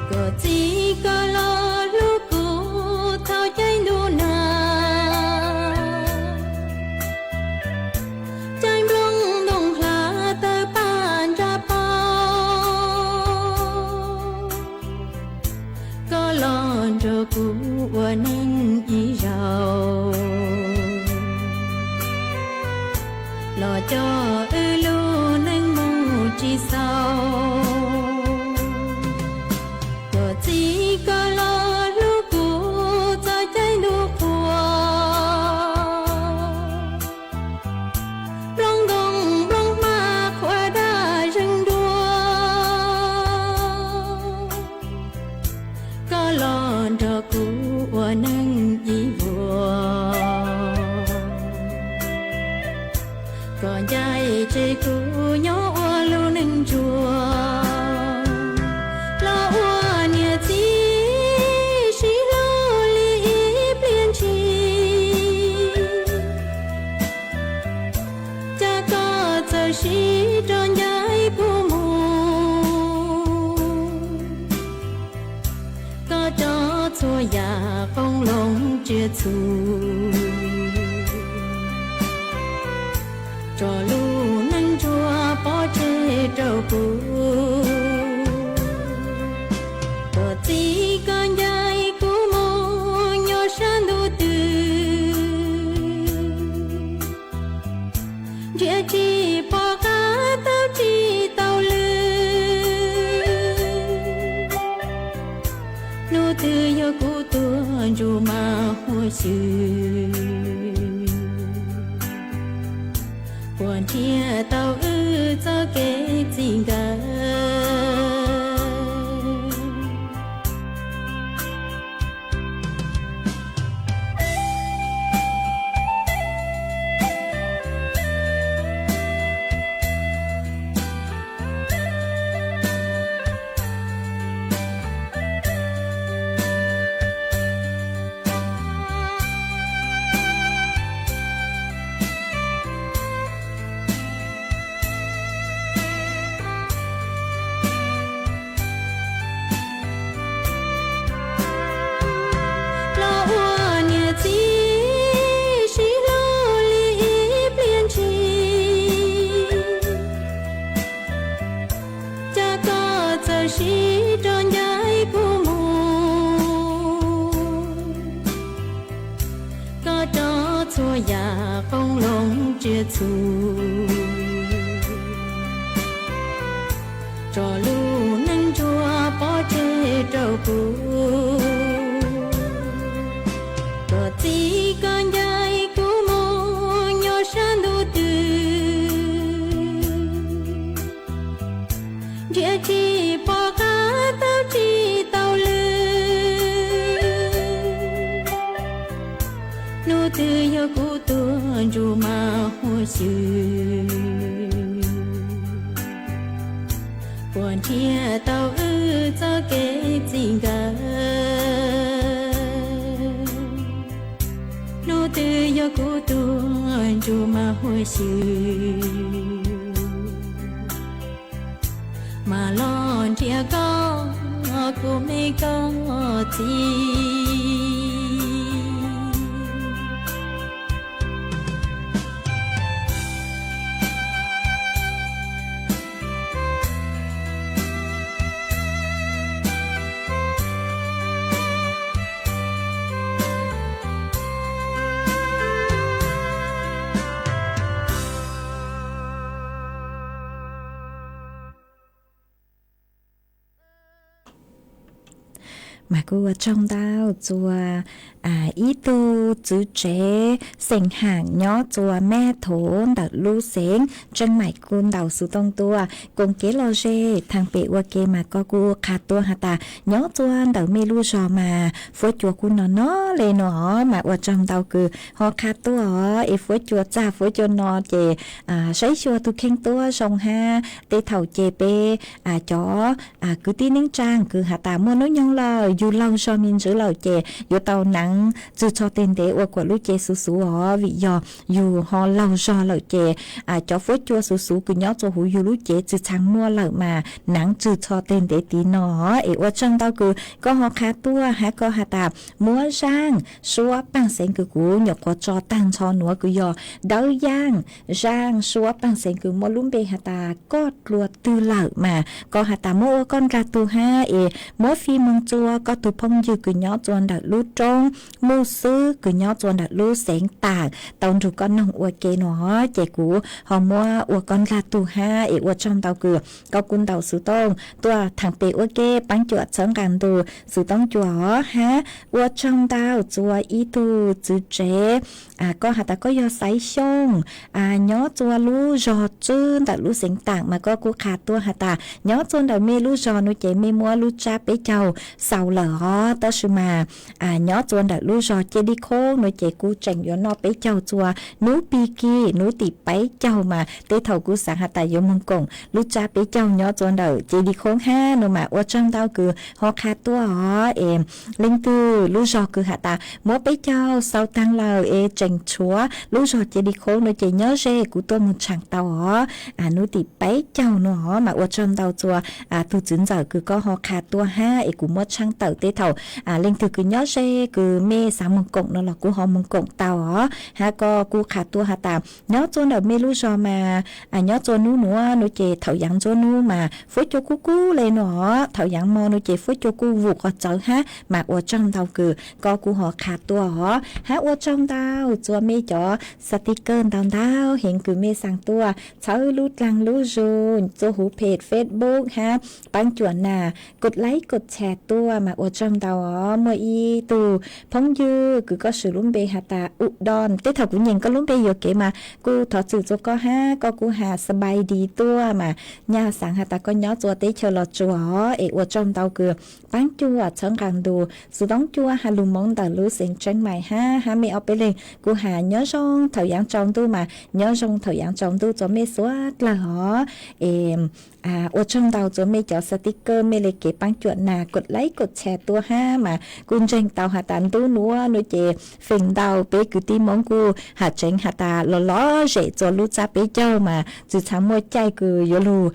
Koj txiv koj los hlub kuv thaum caij ntuj nag, caij nplooj ntoo hlav tawg paj ntsag paug. Koj los nrog kuv ua neej ib zaug, los coj wb lub neej mus tsis xaus. Koj txiv koj los hlub kuv txoj caij ntuj qhua, nplooj ntoo nplooj hmab qhuav daj zeeg dua. Koj los nrog kuv ua neej ib vuag, koj ncaim tseg kuv nyob ua lub neej ntsuag, los ua niam txiv sib hlub li ib pliag ntshis. Cas koj txawm sib rov ncaim kuv mus, koj tso txhua yam qoob loo tsiaj txhu, tso lub neej ntsuag pov tseg rau kuv. Koj txiv koj ncaim kuv mus nyob sab ntuj twg, ntsia tsis pom qab taug tsis tau lw. Hnub twg yog kuv tuag ntsuj mas huab xyw, puas nrhiav tau wb txoj kev txij nkawm. ntsia txhua tso lub neej ntsuag pov tseg rau kuv. Koj txib koj ncaim kuv mus nyob sab ntuj twg, nrhiav tsis pom qab tau tsis tau lw. Hnub twg yog kuv tuag ntsug mas huam xyw, puas nrhiav tau wb txoj kev txij nkawm. Hnub twg yog kuv tuag ntsug mas huam xyw, mas los nrhiav koj kuv me koj txiv. Mas kuj ua tsaug ntau txua ib tug txwv tsev xeem Ham nyob txua Mab Thuv ntawm lub xeev Tseeb Maim kuj ntaus xov tooj tuaj koom kev lom zem thaaj pem ua ke mas koj kuj qha tuaj has tas nyob txua ntawm mej lub zog mas fuab cua kuj no no le no mas ua tsaug ntau kws ho qha tuaj os es fuab cua txag fuab cua no ces saib xyuas tug kheej tuab zoo hab tej thaum ces peb cov kwv tij neej tsaa kws has tas muaj noob nyoog lawm yug laug zog me ntsis lawm ces yuav tau naav tswg txho teg ntev ua kuas lub cev xuv xuv os vim yog yug ho laug zog lawm ces cov fuab cua xuv xuv kws nyob txua huv yug lub cev tsi txhaj muaj lawm mas naav tswg txho teg ntev tiv no es ua tsaug ntau kws koj ho qha tuaj hab koj has tas muab zaaj suab paaj xeev kws kuv nyuam qhuav tso taag nrho nuav kws yog dawb yaaj zaaj suab paaj xeev kws muaj lub npe has tas koj dlua twg lawm mas koj has tas muab ua koj ndlag tug hab es muab fij moog txua koj tug phooj ywg kws nyob txua ntawm lub roob muj xwb kws nyob txua ntawm lub xeev taam tau nrug koj noog ua ke no ces kuv ho muab ua koj ndlag tug hab es ua tsaug ntau kws koj kuj ntaus xuv tooj tuaj thaaj pem ua ke paab cuam txhawb nqaa ntu xuv tooj cua hab ua tsaug ntau txua ib tug txwv tsev koj has tas koj yog Xaiv Xyooj nyob txua lub zog tswb ntawm lub xeev taam mas koj kuj qha tuaj has tas nyob txua ntawm mej lub zog nuav ces mej muab lub tsab peb caug xaus lawm os tab sis mas nyob txua ntawm lub zog Cia Li Khoob nuav ces kuj tseem yuav noj peb caug txua nub pig kig nub tim peb caug mas tej thaum kuj xaav has tas yuav moog koom lub tsab peb caug nyob txua ntawm Cia Li Khoob hab no mas ua tsaug ntau kws ho qha tuaj os es leej twg lub zog kws has tas muab peb caug xaus taag lawm es tseem tshuav lub zog Cia Li Khoob nuav ces nyob ze kuv tuaj moog tshaam tau os nub tim peb caug no os mas ua tsaug ntau txua tug txwv ntxawm kws koj ho qha tuaj hab es kuv muab tshaab tawm tej thaum leej twg kws nyob ze kws mej xaav moog koom no los kuj ho moog koom tau os hab koj kuj qha tuaj has tas nyob txua ntawm mej lub zog mas nyob txua nub nuav nuav ces thaum yaav nruab nub mas fuab cua kuj kub le no os thaum yaav mo nuav ces fuab cua kuj vum qhov txawv hab mas ua tsaug ntau kws koj kuj ho qha tuaj os hab ua tsaug ntau txua mej cov xav tig kawg ntau ntau heev kws mej xaa tuaj txhawb lub dlaag lub zug txua huv phem Facebook hab paab cuam nas kod laib kod tshas tuaj mas ua tsaug ntau os muaj ib tug phooj ywg kws koj swm lub npe has tas U Don tej thaum kuv nyeem koj lub npe yuam kev mas kuj thov txim txua koj hab koj kuj has sbais dis tuaj mas nyaj xaav has tas koj nyob txua teb chaws Los Tsuas os es ua tsaug ntau kws paab cuam txhawb nqaa ntu xuv tooj cua has lug moov ntawm lub xeev Tseeb Mais hab hab mej ob peb leeg kuj has nyob zoo thaum yaav tsaus ntuj mas nyob zoo thaum yaav tsaus ntuj txua mej suav dlawg os es ua tsaug ntau txua mej cov xav tig kawg mej le kev paab cuam nas kod laib kod tshas tuaj hab mas kuj ntseeg tau has tas ntuj nuav nuav ces feem ntau peb kwv tij Moob kuj has tseev has tas los los zem txua lub tsab peb caug mas tsi txhaj muaj caij kws yuav lug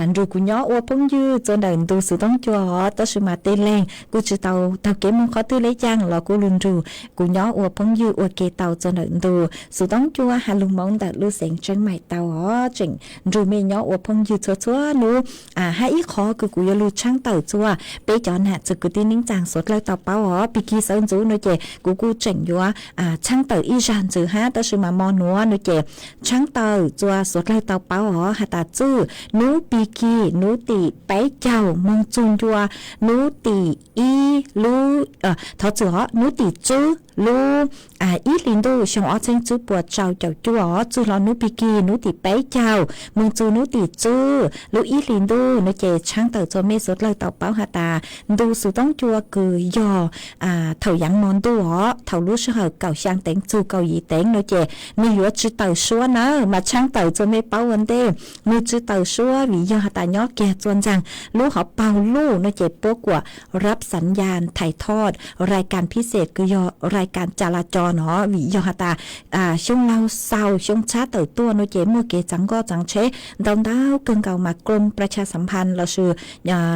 nrug kuv nyob ua phooj ywg txua ntawm ntu xuv tooj cua os tab sis mas tej leeg kuj tsi tau taug kev moog qhov twg le caag los kuj lug nrug kuv nyob ua phooj ywg ua ke tau txua ntawm ntu xuv tooj cua has lug moov ntawm lub xeev Tseeb Mais tau os tseem nrug mej nyob ua phooj ywg txhua txhua nub hab ib qhov kws kuv yuav lug tshaab tawm txua peb cov nam txwv kwv Tij Neeb Txaas suav dlawg tau paub os, Pig Kig Xawv Ntxuv no ces kuv kuj tseem yuav tshaab tawm ib zag ntxiv hab, tab sis mas mo nuav no ces tshaab tawm txuas suav dlawg tau paub os, has tas txwj nub Pig Kig nub tim peb caug moog txug ncua nub tim ib lub, thov txwm os, nub tim tswb lub ib hlis ntuj xyoo ob txheeb tswb puas rau caum cuaj os, txwj hlo nub Pig Kig nub tim peb caug moog txug nub tim tswb lub ib hlis ntuj no ces tshaab tawm txuas mej suav dlawg tau paub has tas ntu xu toob cua kws yog thaum yaav mo ntuj os, thaum lub sij hawm kaum xyaa teev txug kaum yim teev no ces nwg yuav tsi tawm suab na, mas tshaab tawm txuas mej paub ua ntej, nwg tsi tawm suab vim yog has tas nyob kiag txuas ntxaag lub hov paug luj no ces puab kuam rab xav yas thais thoj rai kas phij xej kws yog rai kas ca la co no, vim yog has tas xyoo laug xaus xyoo tshab tawm tuaj no ces muaj kev txaav nkoj txaav tsheb ntau ntau kawg nkaus mas krom pra tsha xav nphan lossis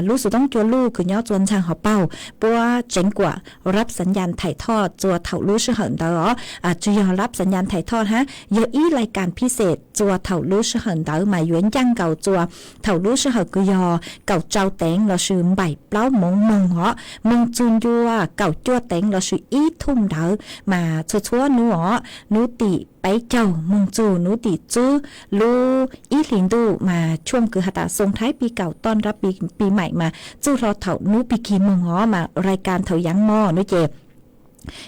lub xu toob cua luj kws nyob txuas ntxaag hov paug puab tseev kuam rab xav yas thais thoj txuas thaum lub sij hawm ntawd os, tsi yog rab xav yas thais thoj hab, yog ib lai kas phij xej txuas thaum lub sij hawm ntawd mas yuav ncaaj nkaus txuas thaum lub sij hawm kws yog kaum rau teev lossis npaum plaub moov moog os, moog txug ncua kaum cuaj teev lossis ib thum ntawd mas txhua txhua nub os, nub tim peb caug moog txug nub tim tswb lub ib hlis ntuj mas tshuaj kws has tas xoo thaib pij kaum toj nrab pij maim mas txwj hlo thaum nub Pig Kig moog os, mas rai kas thaum yaav mo no ces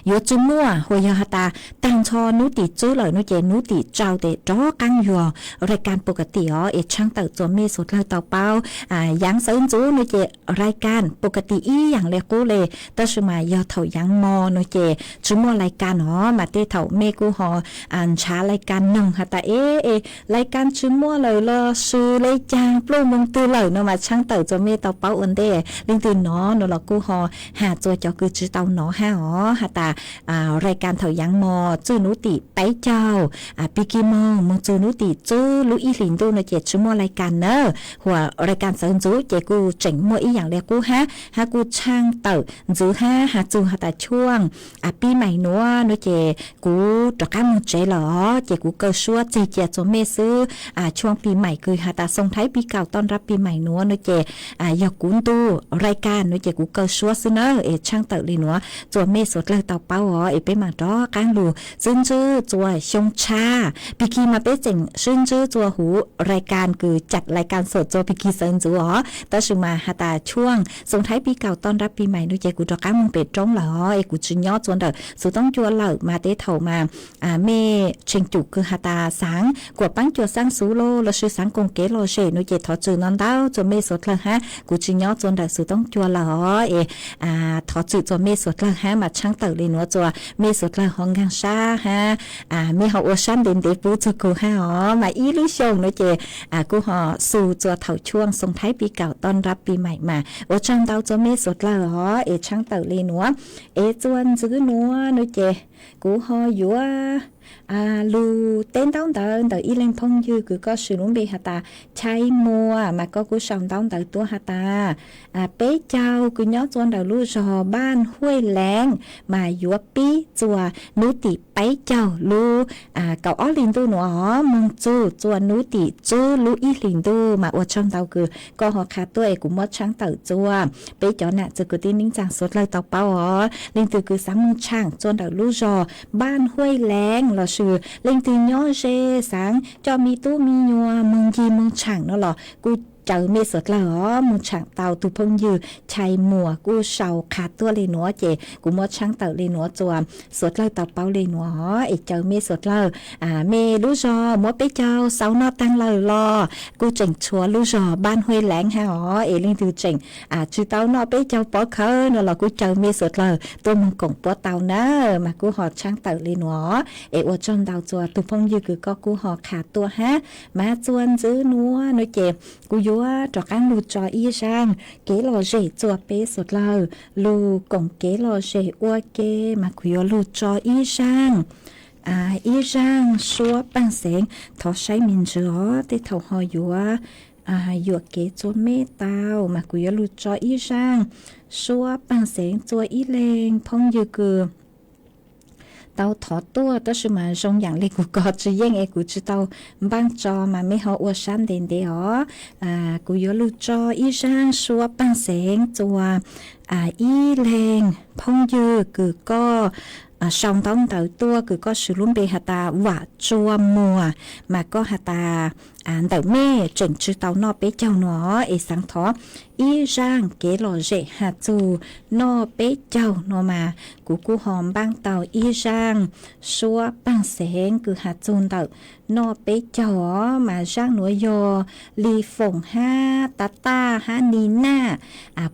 yuav tsi muaj, hos yog has tas taag nrho nub tim tswb lawm no ces nub tim rau tes rov qaab yog rai kas pus ka tim os, es tshaab tawm txuas mej suav dlawg tau paub. Yaav Xawv Ntxuv no ces rai kas pus ka tim ib yaam le qub le, tab sis mas yog thaum yaav mo no ces tsi muaj lai kas os, mas tej thaum mej kuj ho ntshav lai kas noog has tas e, lai kas tsi muaj lawm lossis le caag pluj moog twg lawm no mas tshaab tawm txuas mej tau paub ua ntej. Leej twg nov no los kuj ho has txuas cov kws tsi tau nov hab os, has tas rai kas thaum yaav mo txwj nub tim peb caug Pig Kig moog moog txug nub tim tswb lub ib hlis ntuj no ces tsi muaj lai kas na, hos rai kas Xawv Ntxuv ces kuj tseem muaj ib yaam le qub hab, hab kuj tshaab tawm ntxiv hab, has txug has tas tshuaj pij maim nuav no ces kuv rov qaab moog tsev lawm os, ces kuv kaw suab txeg cia txuas mej xwb. Tshuaj pij maim kws has tas xoo thaib pij kaum toj nrab pij maim nuav no ces yog kuv ntu rai kas no ces kuv kaw suab xwb na, es tshaab tawm le nuav txuas mej suav dlawg tau paub os, es peb maam rov qaab lug sib ntsib txuas xyoo tshab. Pig Kig mas peb tseem sib ntsib txuas huv rai kas kws cam lai kas xom txuas Pig Kig Xawv Ntxuv os, tab sis mas has tas tshuaj xoo thaib pij kaum toj nrab pij maim no ces kuv rov qaab moog pem roob lawm os, es kuv tsi nyob txuas ntawm xov tooj cua lawm mas tej thaum mas mej tsheej cum kws has tas xaav kuas paab cua xaab xuv los lossis xaav koom kev lom zem no ces thov txwm no ntau txuas mej suav dlawg hab, kuv tsi nyob txuas ntawm xov tooj cua lawm os, es thov txwm txuas mej suav dlawg hab, mas tshaab tawm le nuav txuas mej suav dlawg ho nkaag sab hab, mej ho ua sab ntev ntev pub txug kuv hab os, mas ib lub xyoo no ces kuj ho xu txuas thaum tshuaj xoo thaib pij kaum toj nrab pij maim mas ua tsaug ntau txuas mej suav dlawg os, es tshaab tawm le nuav, es txuas ntxiv nuav no ces kuv ho yuav lug teb ntaub ntawv ntawm ib leeg phooj ywg kws koj swm lub npe has tas Chai Muas, mas koj kuj sau ntaub ntawv tuaj has tas peb caug kws nyob txuas ntawm lub zog Npaj Huaj Leev mas yuav pib txuas nub tim peb caug lub kaum ob hlis ntuj nuav moog txug txuas nub tim tswb lub ib hlis ntuj, mas ua tsaug ntau kws koj ho qha tuaj es kuv muab tshaab tawm txuas peb cov nam txiv kwv tij neej tsaa suav dlawg tau paub os. Leej twg kws xaav moog tshaam txuas ntawm lub zog Npaj Huaj Leev lossis leej twg nyob ze xaav coj me tub me nyuam moog ncig moog tshaam no los kuj caw mej suav dlawg os, moog tshaam tau tug phooj ywg Chai Muas kuj sau qha tuaj le nuav ces kuv muab tshaab tawm le nuav txuas suav dlawg tau paub le nuav os, es caw mej suav dlawg, mej lub zog muab peb caug xaus noj taag lawm los kuj tseem tshuav lub zog Npaj Huaj Leev hab os, es leej twg tseem tsi tau noj peb caug pov khawv no los kuj caw mej suav dlawg tuaj moog koom puab tau na, mas kuj ho tshaab tawm le nuav, es ua tsaug ntau txuas tug phooj ywg kws koj kuj ho qha tuaj hab. Mas txuas ntxiv nuav no ces kuv yuav rov qaab lug tso ib zaaj kev lom zem txuas peb suav dlawg lug koom kev lom zem ua ke, mas kuv yuav lug tso ib zaaj, ib zaaj suab paaj xeev, thov saib me ntsis os, tej thaum ho yuav, yuam kev txuas mej tau, mas kuv yuav lug tso ib zaaj suab paaj xeev txuas ib leeg phooj ywg kws tau thov tuaj, tab sis mas zoo yam li kuv kov tsis yeej es kuv tsis tau npaaj tso mas mej ho ua sab ntev ntev os. Kuv yuav lug tso ib zaaj suab paaj xeev txua ib leeg phooj ywg kws koj sau ntaub ntawv tuaj kws koj swv lub npe has tas Vam Tsua Muas, mas koj has tas ntawm mej tseem tsi tau noj peb caug nuav es xaav thov ib zaaj kev lom zem has txug noj peb caug nuav mas kuv kuj ho npaaj tau ib zaaj suab paaj xeev kws has txug ntawm noj peb caug os. Mas zaaj nuav yog Li Foom hab Tav Taj hab Ni Naj,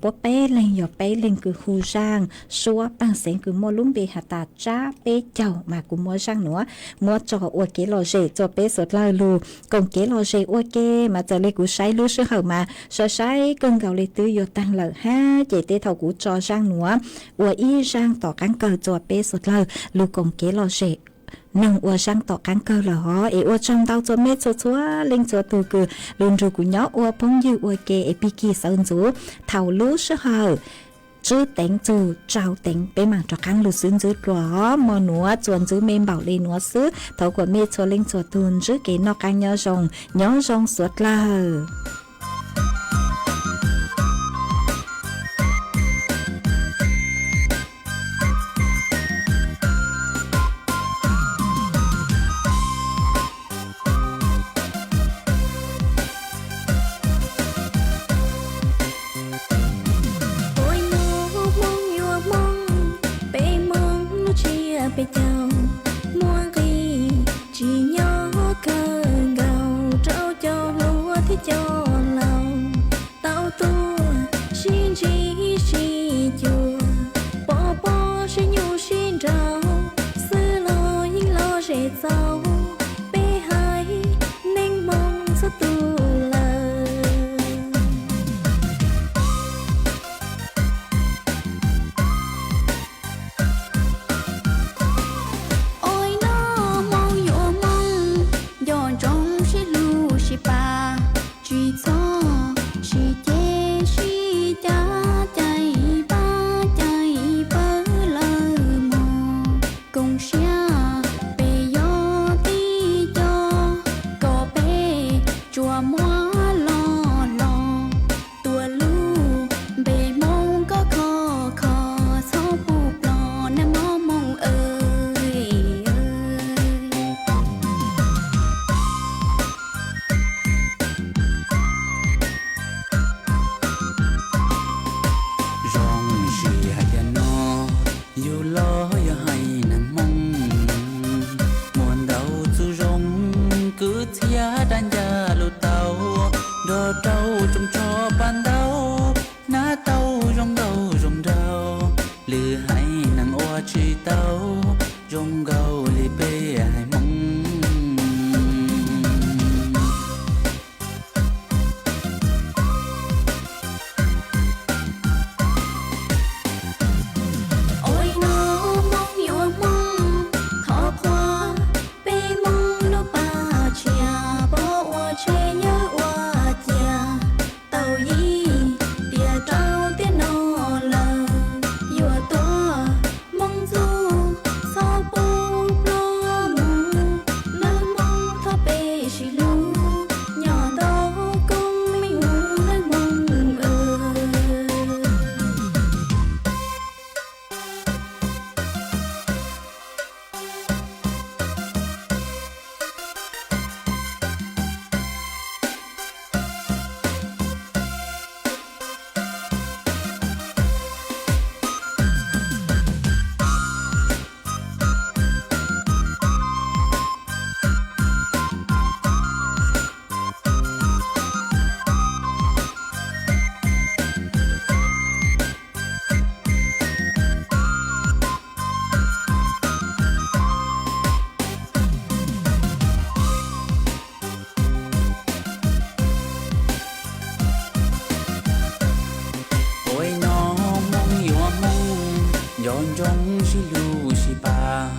puab peb leeg yog peb leeg kws hu zaaj suab paaj xeev kws muaj lub npe has tas Tsab Peb Caug. Mas kuv muab zaaj nuav muab tso ua kev lom zem txua peb suav dlawg lug koom kev lom zem ua ke. Mas txawm li kuv saib lub sij hawm mas sai sai kawg nkaus li twb yuav taag lawm hab, ces tej thaum kuv tso zaaj nuav ua ib zaaj tom qaab kawg txua peb suav dlawg lug koom kev lom zem noog ua zaaj tom qaab kawg lawm hov. Es ua tsaug ntau txua mej txhua txhua leej txhua tug kws lug nrug kuv nyob ua phooj ywg ua ke es pig kig sawv ntxuv thaum lub sij hawm tswb teev txug tsau teev peb maam rov qaab lug xwb ntxwb dlua hov. Mo nuav txuas ntxwv me npaum le nuav xwb, thov kuas mej txhua leej txhua tug ntsib kev noj qaab nyob zoo, nyob zoo suav dlawg. Ua ib nub Hmoob yuav Hmoob, peb Hmoob lub tsiab peb caug muaj nqis, tsim nyog kawg nkaus rau cov hluas thiab cov laus. Tau tuaj sib ntsib sib cuag, pov pob sib nyuj sib nraus, xwb los yeej lom zem txaus, peb haiv neeg Hmoob txhua tus lawm. Ua ib nub Hmoob yuav Hmoob, nco ntsoov sib hlub sib pab, tsis txhob sib ceg sib cav, caij pab caij pawg lawm mog. Koom siab peb yog tib co, kom peb tsuas muab loj hlob, tuav lub npe Hmoob kom khov kho, txhob pub ploj nawb mog Hmoob aw. Zoo siab hais tias no yug los yog haiv neeg Hmoob, muaj ntau txuj zoo, kwv txhiaj rab ncaj lug tau, nrog rau tsoos tsho paj ntaub, hnab tau zoo nkauj zoo nraug, lwm haiv neeg ua tsis tau zoo nkaus li peb haiv Hmoob. Ua ib nub Hmoob yuav Hmoob, thov qhuas peb Hmoob lub paj tshiab, pov ua tsheb yawg ua cia, tau yim tiam rau tiam no lawm, yuav tuav Hmoob ntxub txhob pub ploj mus, lawv Hmoob thov peb sib hlub, nyob nto koob meej mus lawv Hmoob aw. Ua ib nub Hmoob yuav Hmoob, nco ntsoov sib hlub sib pab,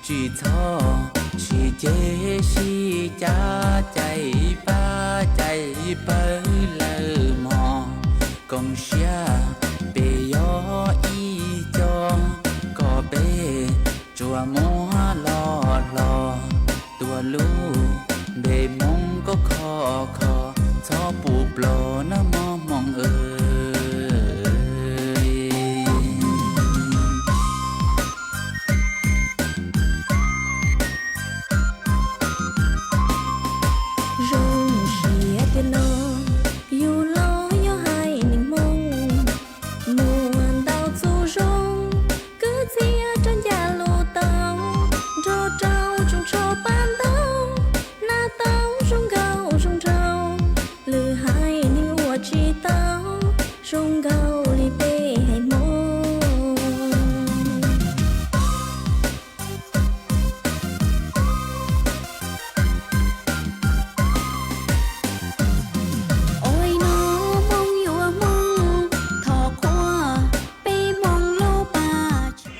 tsis txhob sib ceg sib cav, caij pab caij pawg lawm mog. Koom siab peb yog ib co, kom peb tsuas muab Zoo siab tiag no, yus los yog haiv neeg Hmoob, muaj ntau txuj zoo, kwv txhiaj rau ncaj lus tau, nrog rau tsoos tsho pab ntau, hnav tau zoo nkauj zoo nraug, lwm haiv neeg ua tsis tau, zoo nkauj li peb haiv Hmoob. Ua no Hmoob yuav Hmoob, thov qhuas peb Hmoob lub paj tsev.